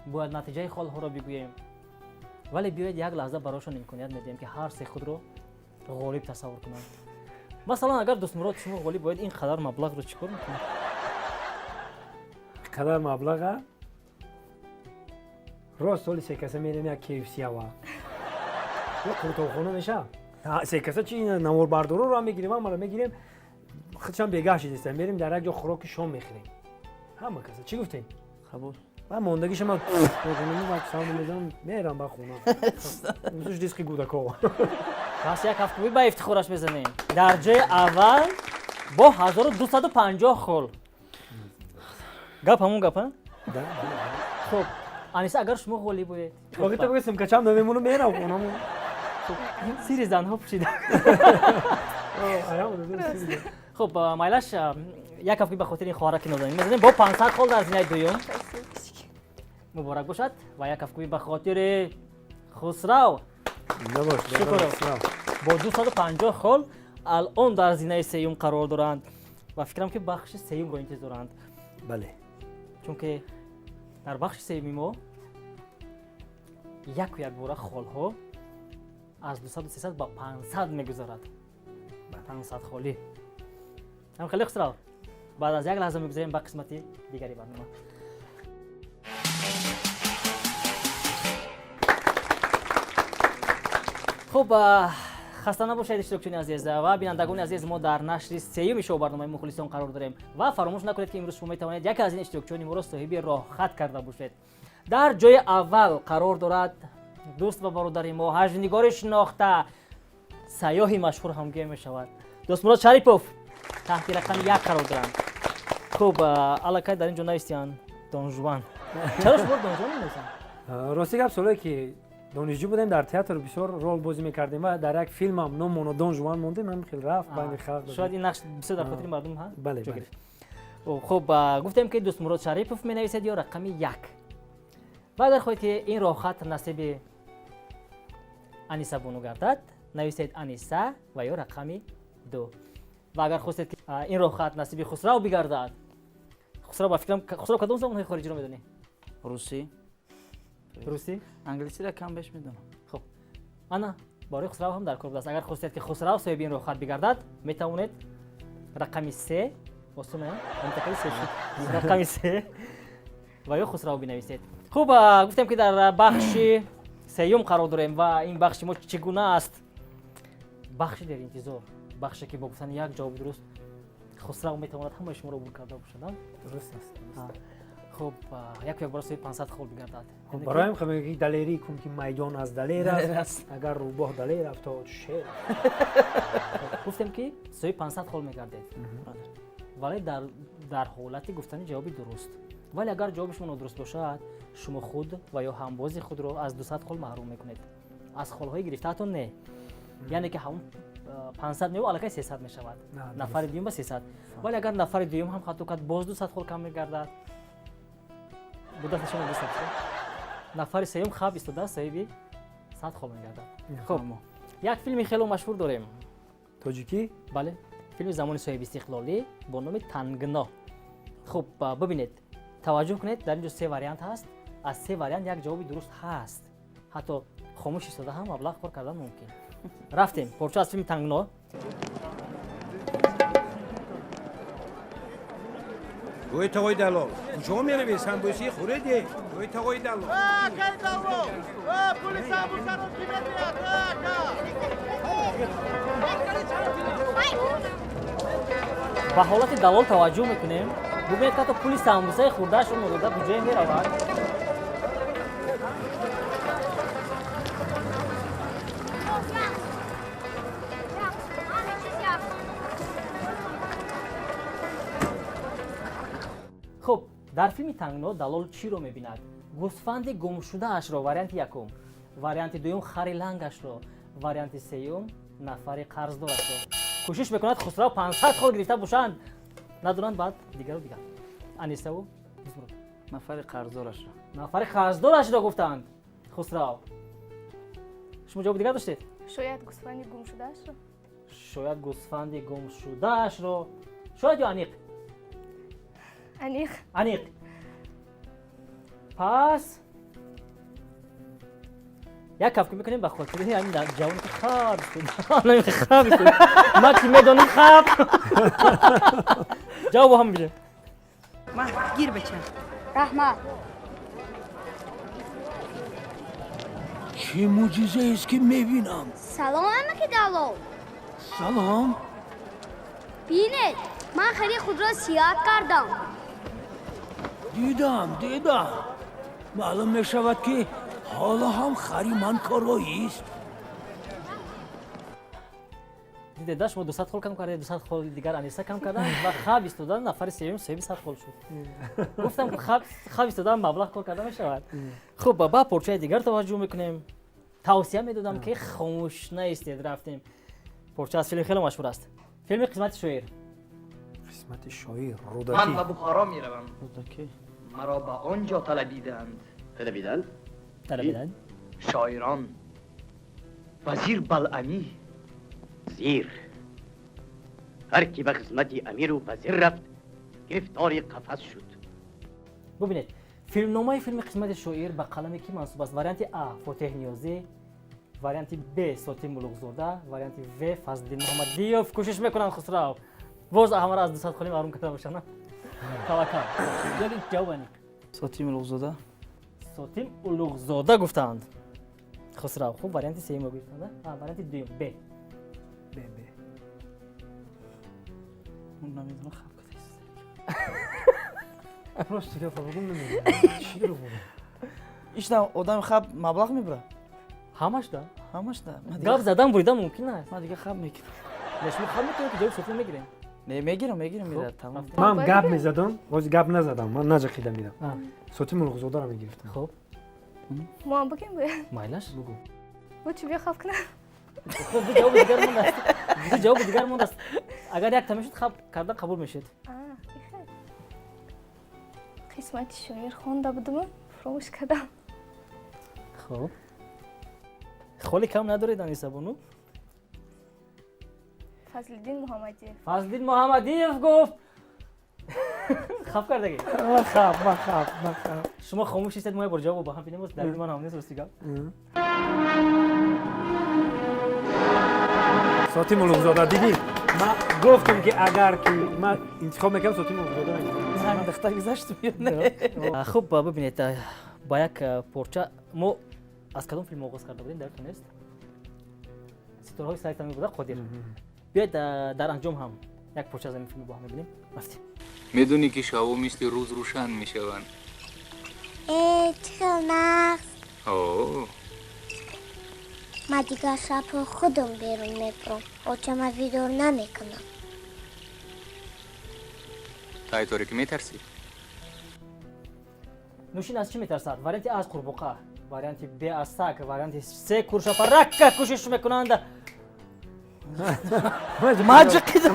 бояд натиҷаи холҳоро бигӯем, вале биёед як лаҳза барошон имконият медиҳем, ки ҳар се худро ғолиб тасаввур кунанд. Масалан, агар, Дӯстмурод, шумо ғолиб бояд, ин қадар маблағро чӣ кор мекунед? Қадар маблаға рост соли секаса мерем як KFC ава ё қуртобхона меша. Секаса чи, наворбардороро мегирем, ҳамаро мегирем, худшам бегаҳ шидиста, мерем дар як ҷо хӯроки шом мехӯрем ҳама каса. Чӣ гуфтем? Қабул. Ман мондагиша ман мезанам, мерам ба хона, суш диски гудакова. Пас як ҳафтумӣ ба ифтихораш мезанем. Дар ҷои аввал бо 1250 хол. Гап ҳамон гап, а? Хуб, Аниса, агар шумо ғолиб будед? Охи, бигӯ, симкачам намемонам, мерам хонамон. Сири занҳо пӯшида. Хуб, майлаш, як ҳафтумӣ ба хотири ин хоҳараки нозанин мезанем бо 500 хол дар зинаи дуюм. Муборак бошад. Ва як ҳафтумӣ ба хотири Хусрав Шукуров бо 250 хол алон дар зинаи сеюм қарор доранд ва фикрам, ки бахши сеюмро интизоранд. Бале. Чунки дар бахши сеюми мо яку якбора холҳо аз 200, 300 ба 500 мегузарад, 500 холӣ ҳам. Хеле, Хусрав, баъд аз як лаҳза мегузарем ба қисмати дигари барнома. Хуб, хаста набошед, иштирокчиёни азиз ва бинандагони азиз. Мо дар нашри сеюми шоу барномаи мухлисон қарор дорем ва фаромӯш накунед, ки имрӯз шумо метавонед яке аз ин иштирокчиёни моро соҳиби роҳхат карда бошед. Дар ҷои аввал қарор дорад дӯст ва бародари мо, ҳаҷвнигори шинохта, сайёҳи машҳур ҳам гӯя мешавад, Дӯстмурод Шарипов таҳти рақами як қарор доранд. Хуб, аллакай дар ин ҷо навистиянд Донжуан. Чаро шумо Донжуан менависанд? Рости гап, солое ки донишҷӯ будем, дар театр бисёр рол бозӣ мекардем ва дар як филмам номоно Дон Жуан мондем, ҳам хел рафт байни халқ. Шояд ин нақш бисёр дар хотири мардум бале. Ҷо гирифт. Хуб, гуфтем, ки Дӯстмурод Шарипов менависед ё рақами як. Ва агар хоҳед, ки ин роҳхат насиби Аниса бону гардад, нависед Аниса ва ё рақами ду. Ва агар хостед, ки ин роҳхат насиби Хусрав бигардад, Хусрав, ба фикрам, Хусрав, кадом забонҳои хориҷиро медонӣ? Русӣ. Русӣ? Англисиро кам беш медонам. Хуб, ана барои Хусрав ҳам дар кор будааст. Агар хостед, ки Хусрав соҳиби ин роҳхат бигардад, метавонед рақами се, осона се шуд, рақами се ва ё Хусрав бинависед. Хуб, гуфтем, ки дар бахши сеюм қарор дорем ва ин бахши мо чӣ гуна аст? Бахши деринтизор, бахше, ки бо гуфтани як ҷавоби дуруст Хусрав метавонад ҳамаи шуморо убур карда бошад. Дуруст аст. Хуб, яку якбора соҳиби 500 хол бигардад. Бароям мегӯяд, далерӣ кун, ки майдон аз далер аст, агар рӯбоҳ далер афтод, шер. Гуфтем, ки соҳиби 500 хол мегардед, вале дар ҳолати гуфтани ҷавоби дуруст. Вале агар ҷавоби шумо нодуруст бошад, шумо худ ва ё ҳамбози худро аз 200 хол маҳрум мекунед, аз холҳои гирифтаатон не. Яъне ки ҳамон 500 неу аллакай 300 мешавад, нафари дуюм ба 300. Вале агар нафари дуюм ҳам хато кард, боз 200 хол кам мегардад. Бу дасти шумо дӯст нафари сеюм хаб истода соҳиби 100 хол мегардад. Хуб, як филми хело машҳур дорем. Тоҷикӣ? Бале, филми замони соҳибистиқлолӣ бо номи Тангно. Хуб, бибинед, таваҷҷӯҳ кунед, дар ин ҷо се вариант ҳаст. Аз се вариант як ҷавоби дуруст ҳаст. Ҳатто хомӯш истода ҳам маблағ кор кардан мумкин. Рафтем, порча аз филми Тангно. Ой, тағои далол, куҷо меравӣ? Самбуси хӯреде? Ой, тағои далол. Акай далол, пули самбусаро ки медиҳад? Ака! Ба ҳолати далол таваҷҷӯҳ мекунем. Бубинед, ҳатто пули самбусаи хӯрдаашро надода куҷое меравад. Хуб, дар филми Тангно далол чиро мебинад? Гӯсфанди гумшудаашро, варианти якум, варианти дуюм, хари лангашро, варианти сеюм, нафари қарздорашро. Кӯшиш мекунад Хусрав 500 хол гирифта бошанд, надонанд баъд дигару дигар. Анисаву Дӯстмурод. Нафари қарздорашро. Нафари қарздорашро гуфтанд. Хусрав, шумо ҷавоби дигар доштед? Шояд гӯсфанди гумшудаашро. Шояд гӯсфанди гумшудаашро. Шояд ё аниқ? Аниқ. Аниқ. Пас як кафкӯ мекунем ба хотири ҳамин ҷавоне ки хаб хаб ма ки медонем хаб. Ҷавобо ҳам бинем. Ма, гир бача. Раҳмат. Чӣ мӯъҷизаест ки мебинам? Салом, амаки далол. Салом. Бинед, ман хари худро сиёҳ кардам. Дидам, дидам. Маълум мешавад ки ҳоло ҳам хари ман короист. Дидед, шумо 200 хол кам кардед, 200 холи дигар Аниса кам карданд ва хаб истодан нафари сеюм соҳиби 100 хол шуд. Гуфтам хаб истодан маблағ кор карда мешавад. Хуб, ба порчаи дигар таваҷҷӯҳ мекунем. Тавсия медодам ки хомӯш наистед. Рафтем. Порча аз филми хеле машҳур аст. Филми Қисмати шоир. Қисмати шоир, Рӯдакӣ. Ман ба Бухоро меравам. Рӯдакӣ. Маро ба он ҷо талабиданд. Талабиданд? Талабиданд? Шоирон. Вазир Балъамӣ. Зир. Ҳар ки ба хизмати амиру вазир рафт, гирифтори қафас шуд. Бубинед, филмномаи филми Қисмати шоир ба қалами кӣ мансуб аст? Варианти А Фотеҳ Ниёзӣ, варианти Б Сотим Улуғзода, варианти В Фазлиддин Муҳаммадиёв. Кӯшиш мекунанд Хусрав. Боз ҳамаро аз 200 холи маҳрум карда бошанд. Таваккал. Ёки ҷавоб аниқ. Сотим Улуғзода. Сотим Улуғзода гуфтаанд. Хусрав, хуб, варианти сеюмро гирифтанд. Варианти дуюм Б. Б, Б. Намедонам, хаб кардааст. Просто гапа бугум намедонам. Чиро бугум? Ишта одам хаб маблағ мебарад? Ҳамаш да. Ҳамаш да. Гап задан буридан мумкин аст. Ман дига хаб мекунам. Не, шумо хаб мекунед ки ҷавоби сотим мегирем? Не, мегирам, мегирам, мегирам, тамом. Ман гап мезадам, боз гап назадам, ман наҷақида мирам. Сотим Улуғзодаро мегирифтам. Хуб. Мо ҳам бигем бояд? Майлаш? Бугу. Бу чӣ бия хаб кунам? Хуб, ду ҷавоби дигар мондааст. Ду ҷавоби дигар мондааст. Агар якта мешуд, хаб кардан қабул мешуд. Қисмати шоир хонда будам, фуромӯш кардам. Хуб. Холи кам надоред, Аниса бону? Фазлиддин Муҳаммадиев. Фазлиддин Муҳаммадиев гуфт. Хаб кардагӣ? Ман хаб, ман хаб, ман хаб. Шумо хомӯш истед, мо як бор ҷавобо ба ҳам бинем, дар ман ҳам нест рости гап. Сотим Улуғзода, дидӣ? Ман гуфтам ки агар ки ман интихоб мекардам, Сотим Улуғзода мегирифтам. Духтар гузаштум ё не? Хуб, бибинед, ба як порча мо аз кадом филм оғоз карда будем, даратон нест? Ситораҳои сари танӯр буда, Қодир. Биёед дар анҷом ҳам як порча аз ҳамин филм бо ҳам мебинем. Рафтем. Медонӣ ки шабҳо мисли рӯз рӯшан мешаванд. Э, чӣ хел нағз. О. Ман дигар шабҳо худам берун мебурам, очама видор намекунам. Тай торикӣ метарсӣ? Нӯшин аз чӣ метарсад? Варианти А аз қурбоқа, варианти Б аз саг, варианти С куршапаракка. Кӯшиш мекунанд. Маҷиқидам.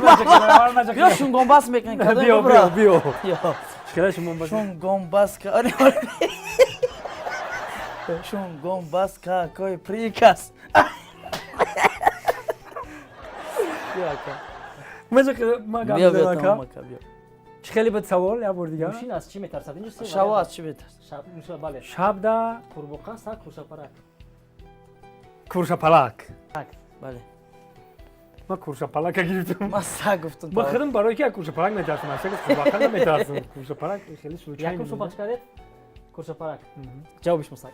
Биё шунгонбас мекунем. Биё, биё, биё. Чӣ шумо бас? Шум гомбас ка. Шум гомбас какой приказ. Ма гап мезанам, ака. Чӣ хеле буд савол, як бор дигар? Мошин аз чӣ метарсад? Инҷо се Шаво аз чӣ метарсад? Бале. Шабда қурбоқа, саг, куршапарак. Куршапалак. Бале. Ман куршапалака гирифтам. Ман саг гуфтам. Ман худам барои ки аз куршапалак метарсам, аз саг қурбоқа наметарсам. Куршапалак хеле случайно. Якум шумо пахш кардед? Куршапарак. Ҷавоби шумо саг.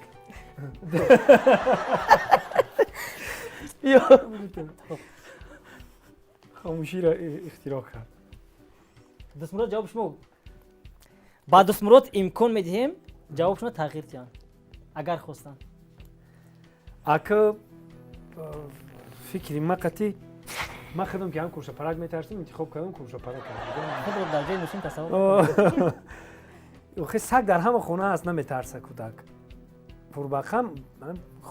Хомӯширо ихтироъ кард. Дустмурод, ҷавоби шумо. Ба Дустмурод имкон медиҳем ҷавобшонро тағйир диҳанд, агар хостанд. Ака, фикри ма қатъи ман худам ки ҳам куршапарак метарсим, интихоб кардам куршапарак. Худро дар ҷои мошин тасаввур. Охи, саг дар ҳама хона аст, наметарса кӯдак. Қурбақам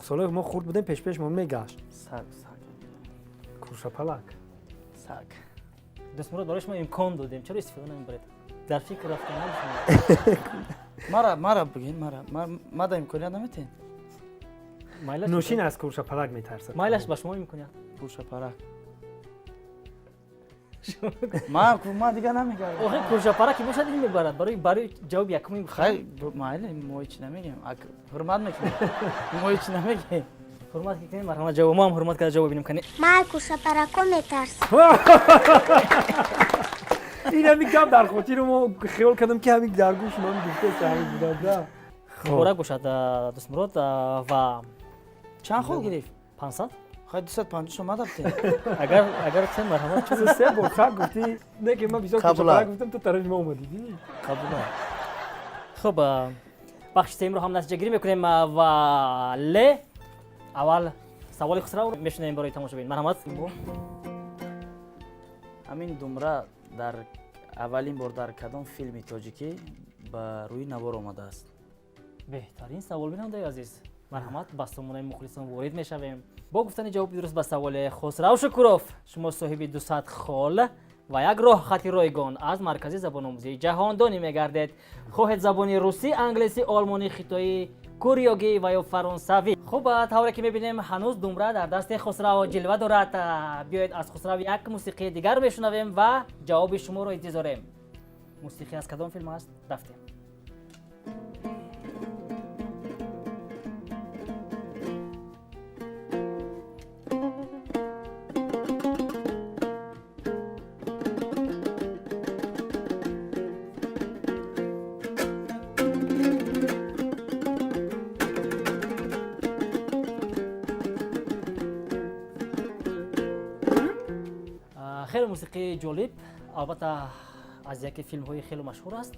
солҳои мо хурд будем, пешпешмон мегашт. Саг, саг. Куршапалак. Саг. Дустмурод, барои шумо имкон додем, чаро истифода намебаред? Дар фикр рафтан. Мара, мара бигин, мара. Мада имконият наметиҳед? Нӯшин аз куршапалак метарсад. Майлаш, ба шумо имконият. Куршапарак. Ман ман дигар намегардам. Охи, куршапарак ки бошад, ин мебарад. Барои ҷавоби якум. Хай, майли, мо ҳеч намегем. Ҳурмат мекунем. Мо ҳеч намегем. Ҳурмат мекунем, марҳамат, ҷавоб. Мо ҳам ҳурмат карда ҷавоб бинем кани. Ман куршапарако метарсам. Ин ҳамин гап дар хотири мо хиёл кардам, ки ҳамин дар гӯш ман гуфтаст, ҳамин буда. Муборак бошад, Дустмурод, ва чанд хол гирифт? 500. Хай, 250 шума дафтем. Агар сен, марҳамат. Се бор саг гуфтӣ, не ки ман бисёр куршапарак гуфтам, ту тарафи мо омадӣ, дидӣ? Қабула. Хуб, бахши сеюмро ҳам натиҷагирӣ мекунем ва ле аввал саволи Хусравро мешунавем барои тамошобин. Марҳамат. Ҳамин думра дар аввалин бор дар кадом филми тоҷикӣ ба рӯи навор омадааст? Беҳтарин савол, бинандаи азиз. Марҳамат, ба сомонаи мухлисон ворид мешавем. Бо гуфтани ҷавоби дуруст ба саволи Хусрав Шукуров шумо соҳиби 200 хол ва як роҳхати ройгон аз маркази забономӯзии ҷаҳондонӣ мегардед. Хоҳед забони русӣ, англисӣ, олмонӣ, хитоӣ, куриёгӣ ва ё фаронсавӣ. Хуб, тавре ки мебинем, ҳанӯз думра дар дасти Хусрав ҷилва дорад. Биёед, аз Хусрав як мусиқии дигар мешунавем ва ҷавоби шуморо интизорем. Мусиқӣ аз кадом филм аст? Рафтем. Хеле мусиқии ҷолиб, албатта, аз яке филмҳои хеле машҳур аст.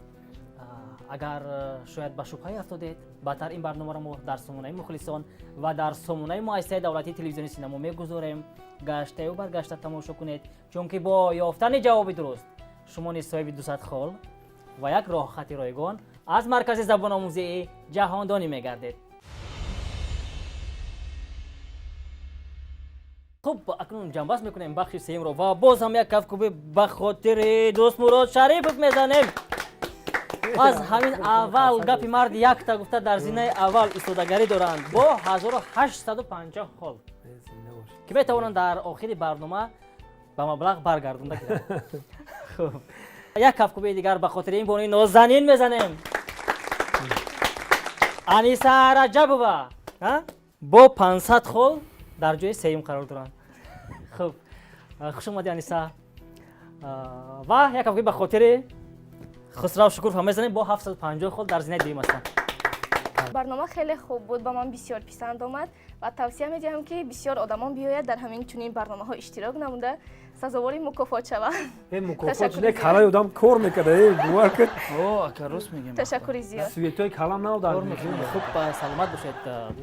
Агар шояд ба шубҳае афтодед, баъдтар ин барномаро мо дар сомонаи мухлисон ва дар сомонаи муассисаи давлатии телевизиони синамо мегузорем. Гаштаю баргашта тамошо кунед, чунки бо ёфтани ҷавоби дуруст шумо низ соҳиби 200 хол ва як роҳхати ройгон аз маркази забономӯзии ҷаҳондонӣ мегардед. Хуб, акнун ҷамъбаст мекунем бахши сеюмро ва боз ҳам як кафкӯбӣ ба хотири Дӯстмурод Шарипов мезанем. Аз ҳамин аввал гапи марди якта гуфта дар зинаи аввал истодагарӣ доранд бо 1850 хол, ки метавонанд дар охири барнома ба маблағ баргардонда гиранд. Хуб, як кафкӯбии дигар ба хотири ин бонуи нозанин мезанем. Аниса Раҷабова бо 500 хол дар ҷои сеюм қарор доранд. Хуб, хуш омадӣ, Аниса. Ва як кафкӯбӣ ба хотири Хусрав Шукуров ҳам мезанем, бо 750 хол дар зинаи дуюм ҳастанд. Барнома хеле хуб буд, ба ман бисёр писанд омад ва тавсия медиҳам, ки бисёр одамон биёяд, дар ҳамин чунин барномаҳо иштирок намуда, сазовори мукофот шаванд. Мукофот не, калаи одам кор мекарда, бовар кун. О, ака, рост мегем. Ташаккури зиёд. Светои калам нав дар. Хуб, саломат бошед.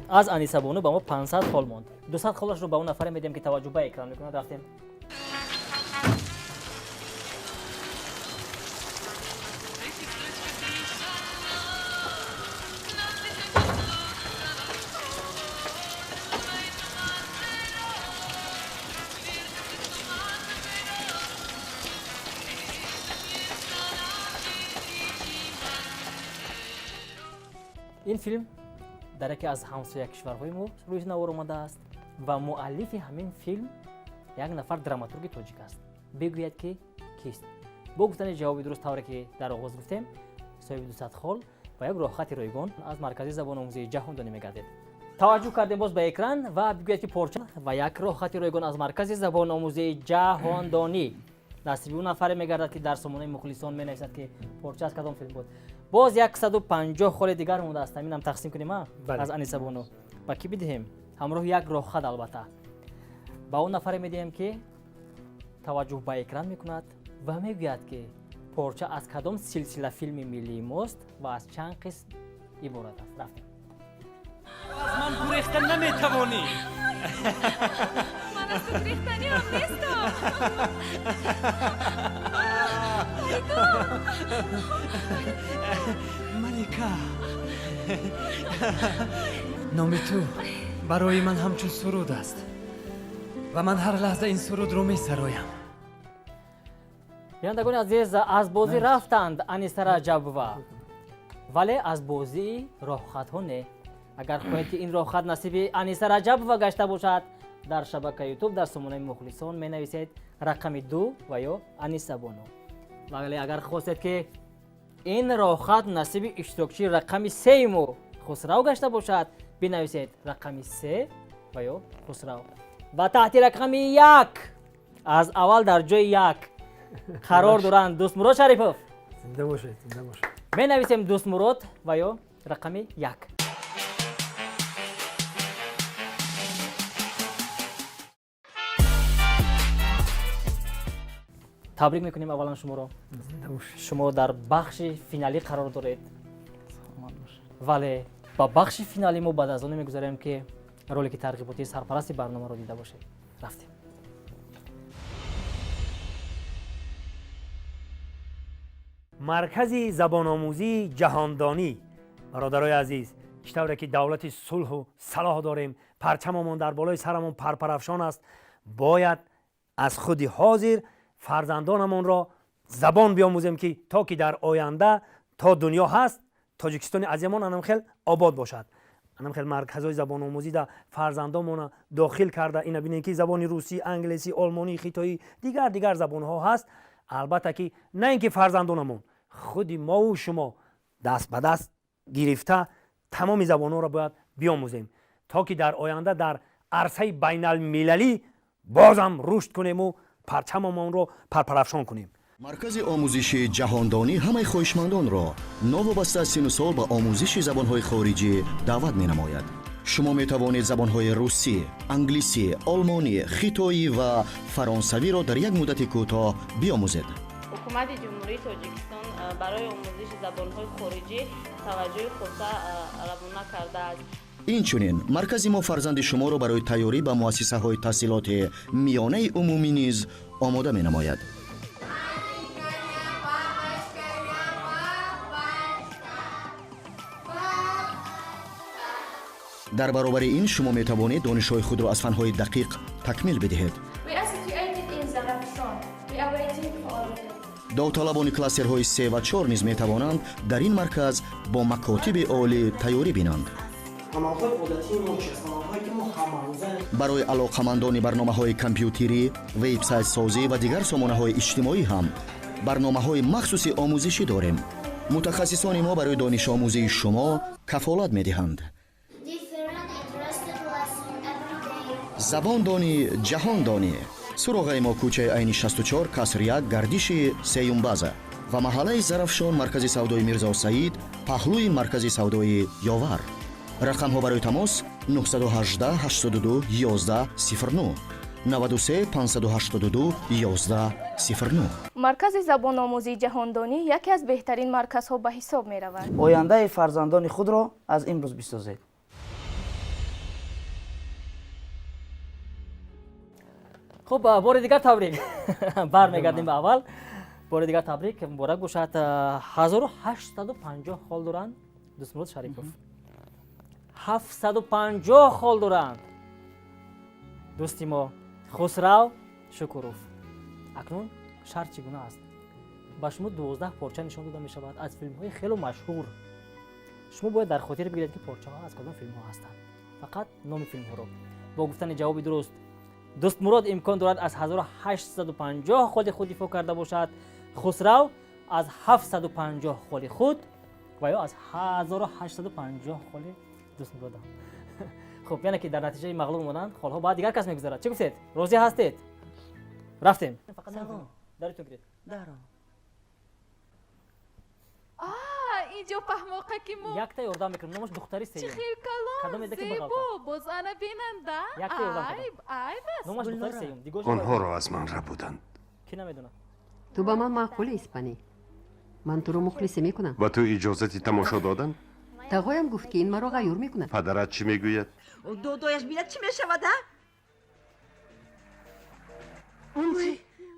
Аз Анисабону ба мо 500 хол монд. 200 холашро ба он нафаре медиҳем, ки таваҷҷӯҳ ба экран мекунад. Рафтем. Ин филм дар яке аз ҳамсоя кишварҳои мо рӯи навор омадааст ва муаллифи ҳамин филм як нафар драматурги тоҷик аст. Бигӯяд, ки кист. Бо гуфтани ҷавоби дуруст, тавре ки дар оғоз гуфтем, соҳиби 200 хол ва як роҳхати ройгон аз Маркази забономӯзии ҷаҳондонӣ мегардед. Таваҷҷӯҳ кардем боз ба экран ва бигӯяд, ки порча ва як роҳхати ройгон аз Маркази забономӯзии ҷаҳондонӣ насиби ӯ нафаре мегардад, ки дар сомонаи мухлисон менависад, ки порча аз кадом филм буд. Боз 150 холи дигар мондааст. Ҳаминам тақсим кунем аз Анисабону. Ба кӣ бидиҳем? Ҳамроҳи як роҳхат, албатта, ба он нафаре медиҳем, ки таваҷҷӯҳ ба экран мекунад ва мегӯяд, ки порча аз кадом силсила филми миллии мост ва аз чанд қисм иборат аст. Рафтем. Аз ман гурехта наметавонӣ. Ман аз ту гурехтаниам нестам. Малика, номи ту барои ман ҳамчун суруд аст ва ман ҳар лаҳза ин сурудро месароям. Бинандагони азиз, аз бозӣ рафтанд Аниса Раҷабова, вале аз бозии роҳхатҳо не. Агар хоҳед, ки ин роҳхат насиби Аниса Раҷабова гашта бошад, дар шабакаи Ютуб, дар сомонаи мухлисон менависед рақами 2 ва ё Аниса Бону. Вале агар хостед, ки ин роҳхат насиби иштирокчии рақами 3 мо Хусрав гашта бошад, бинависед рақами 3 ва ё Хусрав. Ва таҳти рақами 1 аз аввал дар ҷои 1 қарор доранд Дӯстмурод Шарипов. Зинда бошед, зинда бошед. Менависем Дӯстмурод ва ё рақами 1. Табрик мекунем аввалан шуморо. Шумо дар бахши финалӣ қарор доред, вале ба бахши финалӣ мо баъд аз оне мегузарем, ки ролики тарғиботии сарпарасти барномаро дида бошед. Рафтем. Маркази забономӯзии ҷаҳондонӣ. Бародарои азиз, чӣ тавре ки давлати сулҳу салоҳ дорем, парчамомон дар болои сарамон парпарафшон аст, бояд аз худи ҳозир фарзандонамонро забон биомӯзем, ки то ки дар оянда то дунё ҳаст, Тоҷикистони азимон анамхел обод бошад. Анамхел марказҳои забономӯзӣ да фарзандонмона дохил карда, ина бинем, ки забони русӣ, англисӣ, олмонӣ, хитоӣ, дигар дигар забонҳо ҳаст. Албатта ки на ин ки фарзандонамон, худи мову шумо даст ба даст гирифта тамоми забонҳоро бояд биомӯзем, то ки дар оянда дар арсаи байналмилалӣ бозам рушд кунему парчамомонро парпарафшон кунем. Маркази омӯзиши ҷаҳондонӣ ҳамаи хоҳишмандонро новобаста аз сину сол ба омӯзиши забонҳои хориҷӣ даъват менамояд. Шумо метавонед забонҳои русӣ, англисӣ, олмонӣ, хитоӣ ва фаронсавиро дар як муддати кӯтоҳ биомӯзед. Ҳукумати Ҷумҳурии Тоҷикистон барои омӯзиши забонҳои хориҷӣ таваҷҷӯҳи хоса равона кардааст. Инчунин маркази мо фарзанди шуморо барои тайёрӣ ба муассисаҳои таҳсилоти миёнаи умумӣ низ омода менамояд. Дар баробари ин шумо метавонед донишҳои худро аз фанҳои дақиқ такмил бидиҳед. Довталабони кластерҳои 3 ва 4 низ метавонанд дар ин марказ бо макотиби олӣ тайёрӣ бинанд. Барои алоқамандони барномаҳои компютерӣ, вебсайтсозӣ ва дигар сомонаҳои иҷтимоӣ ҳам барномаҳои махсуси омӯзишӣ дорем. Мутахассисони мо барои донишомӯзии шумо кафолат медиҳанд. Забондонӣ, ҷаҳондонӣ. Суроғаи мо кӯчаи Айни 64, каср 1, гардиши сеюм база ва маҳаллаи Зарафшон, маркази савдои Мирзо Саид, паҳлӯи маркази савдои Ёвар. Рақамҳо барои тамос 918 82 11 09, 93 582 11 09. Маркази забономӯзии ҷаҳондонӣ яке аз беҳтарин марказҳо ба ҳисоб меравад. Ояндаи фарзандони худро аз имрӯз бисозед. Хуб, бори дигар табрик. Бармегардем ба аввал. Бори дигар табрик, муборак бошад. 1850 хол доранд Дӯстмурод Шарипов. 750 хол доранд дӯсти мо Хусрав Шукуров. Акнун шарт чӣ гуна аст? Ба шумо 12 порча нишон дода мешавад аз филмҳои хело машҳур. Шумо бояд дар хотир бигиред, ки порчаҳо аз кадом филмҳо ҳастанд, фақат номи филмҳоро. Бо гуфтани ҷавоби дуруст Дӯстмурод имкон дорад аз 1850 холи худ дифоъ карда бошад, Хусрав аз 750 холи худ ва ё аз 1850 холи Дӯстмуродам. Хуб, яъне ки дар натиҷаи мағлуб омадан холҳо ба дигар кас мегузарад. Чӣ гуфтед, розӣ ҳастед? Рафтем. Салом. Даритон гиред. Даро. Инҷо паҳмоқаки мо. Якта ёрдам мекунам, номаш духтари Чӣ сеюм. хел калон, Кадом еда ки зебо, бағалта? боз ана бинанда. Якта ёрдам кардам. Айб, айб аст. Номаш духтари сеюм. Дигош. Онҳоро аз ман рабуданд. Ки намедонад? Ту ба ман маъқулӣ, испанӣ. Ман туро мухлисӣ мекунам. Ба ту иҷозати тамошо доданд? Тағоям гуфт, ки ин маро ғаюр мекунад. Падарат чӣ мегӯяд? Додояш бинад, чӣ мешавад, а?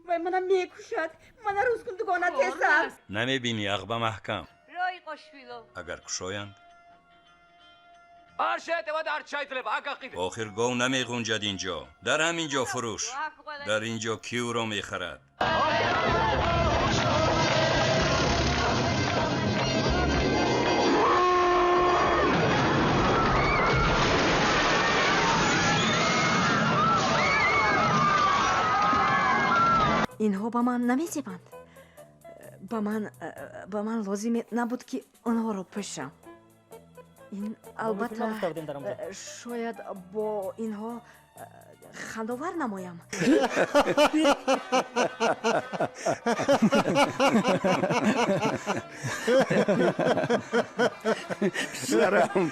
Вай мана мекушад, мана рӯз кун, дугона, тезтар. Намебинӣ, ағба маҳкам. Агар кушоянд, охир гов намеғунҷад инҷо. Дар ҳамин ҷо фурӯш. Дар ин ҷо кӣ ӯро мехарад? Инҳо ба ман намезебанд. Ба ман лозиме набуд, ки онҳоро пӯшам. Ин албатта Номи филм гуфта будем дар онҷо. Шояд бо инҳо хандовар намоям. Писарам,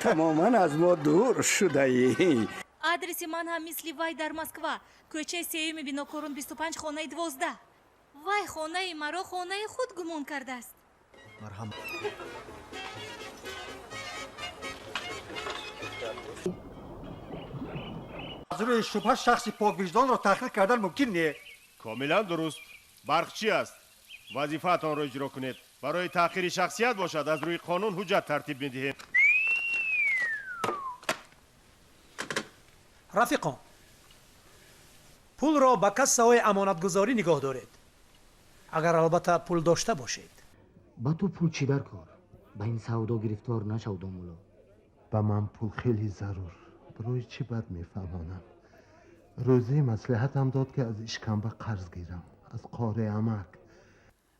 тамоман аз мо дур шудаӣ. Адреси ман ҳам мисли вай дар Москва, кӯчаи сеюми Бинокорон, 25, хонаи 12. Вай хонаи маро хонаи худ гумон кардааст. Марҳамат. Аз рӯи шубҳа шахси поквиҷдонро таҳқир кардан мумкин не. Комилан дуруст. Барқ чӣ аст? Вазифаатонро иҷро кунед. Барои таъхири шахсият бошад, аз рӯи қонун ҳуҷҷат тартиб медиҳем. Рафиқон, пулро ба кассаҳои амонатгузорӣ нигоҳ доред, агар албатта пул дошта бошед. Ба ту пул чӣ дар кор? Ба ин савдо гирифтор нашав, домулло. Ба ман пул хеле зарур. Барои чӣ бад мефаҳмонам? Рӯзӣ маслиҳатам дод, ки аз ишкамба қарз гирам, аз қори амак.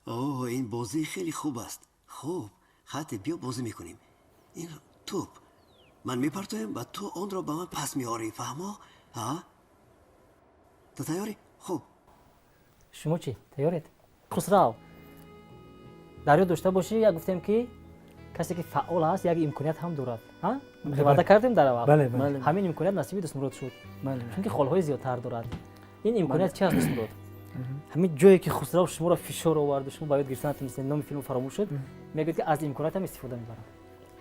О, ин бозӣ хеле хуб аст. Хуб, хате, биё бозӣ мекунем. Ин тӯп ман мепартоям ва ту онро ба ман пас меорӣ, фаҳмо? А, ту тайёрӣ? Хуб. Шумо чӣ, тайёред? Хусрав, дар ёд дошта бошӣ, як гуфтем, ки касе ки фаъол аст, як имконият ҳам дорад. Ваъда кардем дар аввал. Бале, бале. Ҳамин имконият насиби Дӯстмурод шуд, чунки холҳои зиёдтар дорад. Ин имконият чи аст, Дӯстмурод? Ҳамин ҷое ки Хусрав шуморо фишор оварду, шумо ба ёд гирифтан натонистед, номи филмро фаромӯш шуд, мегӯяд, ки аз имкониятам истифода мебарам.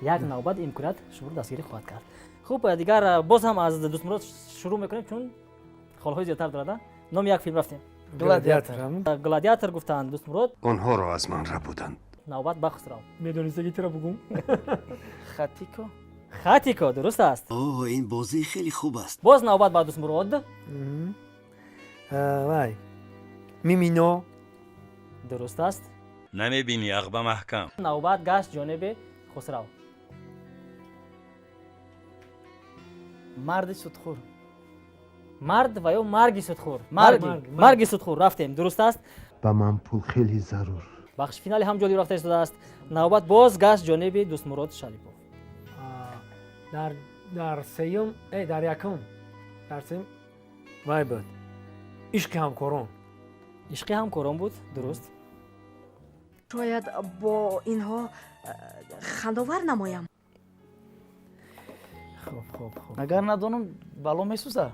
Як навбат имконият шуморо дастгирӣ хоҳад кард. Хуб, дигар боз ҳам аз Дӯстмурод шурӯъ мекунем, чун холҳои зиёдтар дорад. Номи як филм, рафтем. Гладиатор. Гладиатор гуфтанд Дӯстмурод. Онҳоро аз ман рабуданд. Навбат ба Хусрав. Медонистагӣ чаро бугум? Хатико. Хатико дуруст аст. О, ин бозӣ хеле хуб аст. Боз навбат ба Дӯстмурод. Вай, Мимино. Дуруст аст. Намебинӣ, ағба маҳкам. Навбат гашт ҷониби Хусрав. Марди судхӯр. Мард ва ё марги судхӯр? Марги. Марги судхӯр, рафтем, дуруст аст. Ба ман пул хеле зарур. Бахши финали ҳам ҷолиб рафта истодааст. Навбат боз гашт ҷониби Дӯстмурод Шарипов. Дар сеюм, дар якум, дар сеюм вай буд, Ишқи ҳамкорон. Ишқи ҳамкорон буд, дуруст. Шояд бо инҳо хандовар намоям. Хуб, хуб, хуб. Агар надонам, бало месӯзад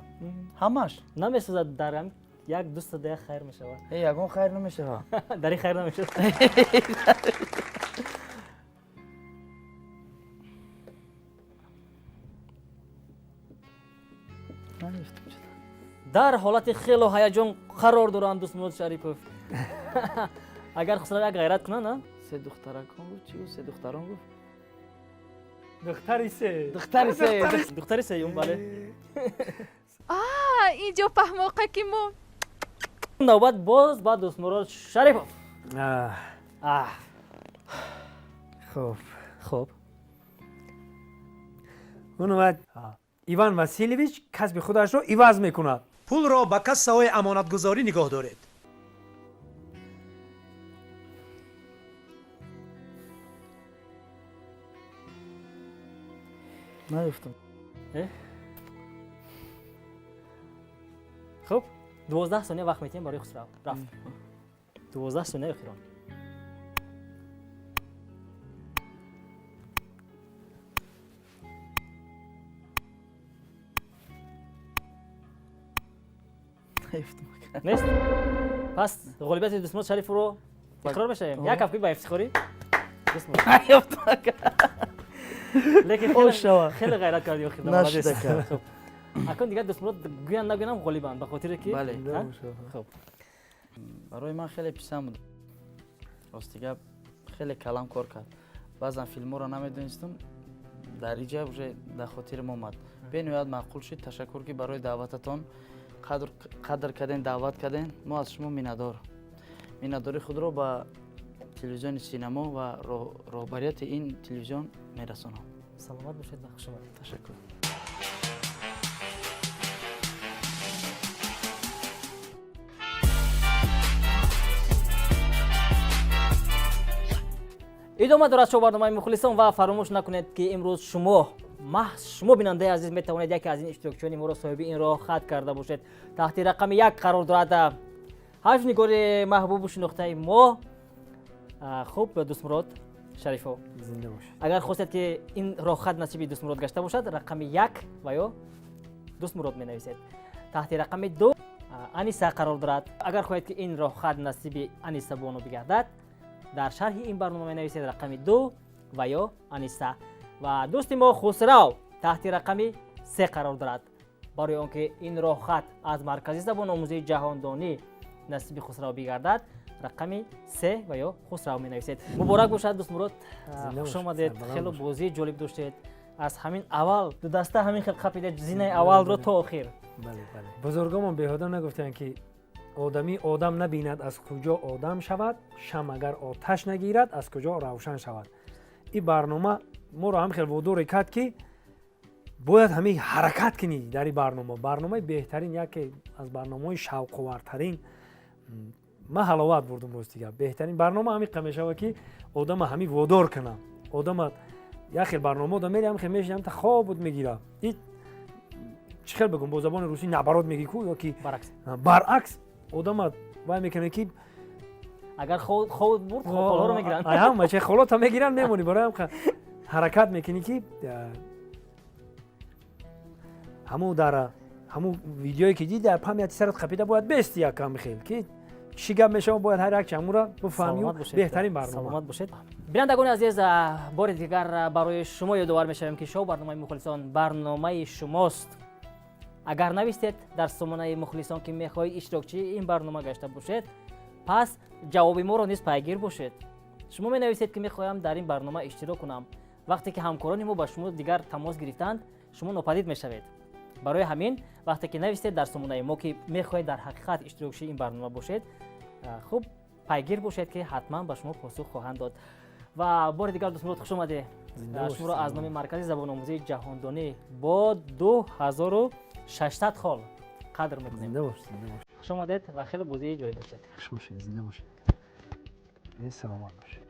ҳамаш. Намесӯзад, дар як ду сада хайр мешавад. Э, ягон хайр намешавад. Дар ин хайр намешавад. Дар ҳолати хело ҳаяҷон қарор доранд Дӯстмурод Шарипов. Агар Хусрав як ғайрат кунанд. Се духтаракон гуфт, чӣ гуфт? Се духтарон гуфт. Духтари се. Духтари се. Духтари сеюм, бале. А, инҷо паҳмоқаки мо. Навбат боз ба Дӯстмурод Шарипов. Хуб. Хуб. Иван Васильевич касби худашро иваз мекунад. Пулро ба кассаҳои амонатгузорӣ нигоҳ доред. Наёфтам. Хуб, 12 сония вақт метиҳем барои Хусрав. Рафт. 12 сонияи охирон. Нест? Пас ғолибияти Дӯстмурод Шарифовро иқрор мешавем. Як кафкӯбӣ ба ифтихорӣ Дӯстмурод. Лекин хеле ғайрат кардӣ охир. Нашуда. Акун дигар Дӯстмурод гӯянд нагӯянам ғолибанд, ба хотире ки бале. Хуб, барои ман хеле писанд буд. Рости гап, хеле калам кор кард. Баъзан филмҳоро намедонистам, дар иҷа уже дар хотирам омад. Бениҳоят маъқул шуд. Ташаккур, ки барои даъвататон қадр кардем, даъват кардем. Мо аз шумо миннатдор. Миннатдории худро ба телевизиони Синамо ва роҳбарияти ин телевизион мерасонам. Саломат бошед ва хуш омадед. Ташаккур. Идома дорад шоу барномаи мухлисон ва фаромӯш накунед, ки имрӯз шумо, маҳз шумо, бинандаи азиз, метавонед яке аз ин иштирокчиёни моро соҳиби ин роҳхат карда бошед. Таҳти рақами 1 қарор дорад ҳаҷвнигори маҳбубу шинохтаи мо, хуб, Дӯстмурод Шарифов. Агар хостед, ки ин роҳхат насиби Дӯстмурод гашта бошад, рақами 1 ва ё Дӯстмурод менависед. Таҳти рақами 2 Аниса қарор дорад. Агар хоҳед, ки ин роҳхат насиби Аниса бону бигардад, дар шарҳи ин барнома менависед рақами 2 ва ё Аниса. Ва дӯсти мо Хусрав таҳти рақами 3 қарор дорад. Барои он ки ин роҳхат аз Маркази забономӯзии ҷаҳондонӣ насиби Хусрав бигардад, рақами 3 ва ё Хусрав менависед. Муборак бошад, Дӯстмурод, хуш омадед. Хеле бозии ҷолиб доштед. Аз ҳамин аввал ду даста ҳамин хел қапидед зинаи аввалро то охир. Бузургомон беҳуда нагуфтанд, ки одамӣ одам набинад, аз куҷо одам шавад, шам агар оташ нагирад, аз куҷо равшан шавад. Ин барнома моро ҳам хел водоре кард, ки бояд ҳамин ҳаракат кунӣ дар ин барнома. Барномаи беҳтарин, яке аз барномаҳои шавқовартарин. Ман ҳаловат бурдум, рости гап. Беҳтарин барнома ҳамин мешавад, ки одама ҳамин водор кунам. Одама як хел барнома одам мери, ҳам хел мешинам, та хоб буд мегира. И чӣ хел бигӯм, бо забони русӣ наоборот мегӣ ку ё ки баръакс одама вай мекунад, ки агар хоб бурд, холҳоро мегиранд. Ҳама чӣ холота мегиранд, мемонӣ. Барои ҳам ҳаракат мекунӣ, ки ҳамун дар ҳамун видеое ки дидӣ, дар памяти сарат қапида бояд бести якам хел, ки чӣ гап мешавад, бояд ҳар як чамура бифаҳмӣ. Беҳтарин барнома. Саломат бошед. Бинандагони азиз, бори дигар барои шумо ёдовар мешавем, ки шоу барномаи мухлисон барномаи шумост. Агар навистед дар сомонаи мухлисон, ки мехоҳед иштирокчии ин барнома гашта бошед, пас ҷавоби моро низ пайгир бошед. Шумо менависед, ки мехоҳам дар ин барнома иштирок кунам. Вақте ки ҳамкорони мо ба шумо дигар тамос гирифтанд, шумо нопадид мешавед. Барои ҳамин, вақте ки навистед дар сомонаи мо, ки мехоҳед дар ҳақиқат иштирокчии ин барнома бошед, хуб пайгир бошед, ки ҳатман ба шумо посух хоҳанд дод. Ва бори дигар, Дӯстмурод, хуш омадед. Шуморо аз номи Маркази забономӯзии ҷаҳондонӣ бо 2600 хол қадр мекунем. Хуш омадед ва хеле бозии ҷолиб доштед. Хуш бошед, зинда бошед, саломат бошед.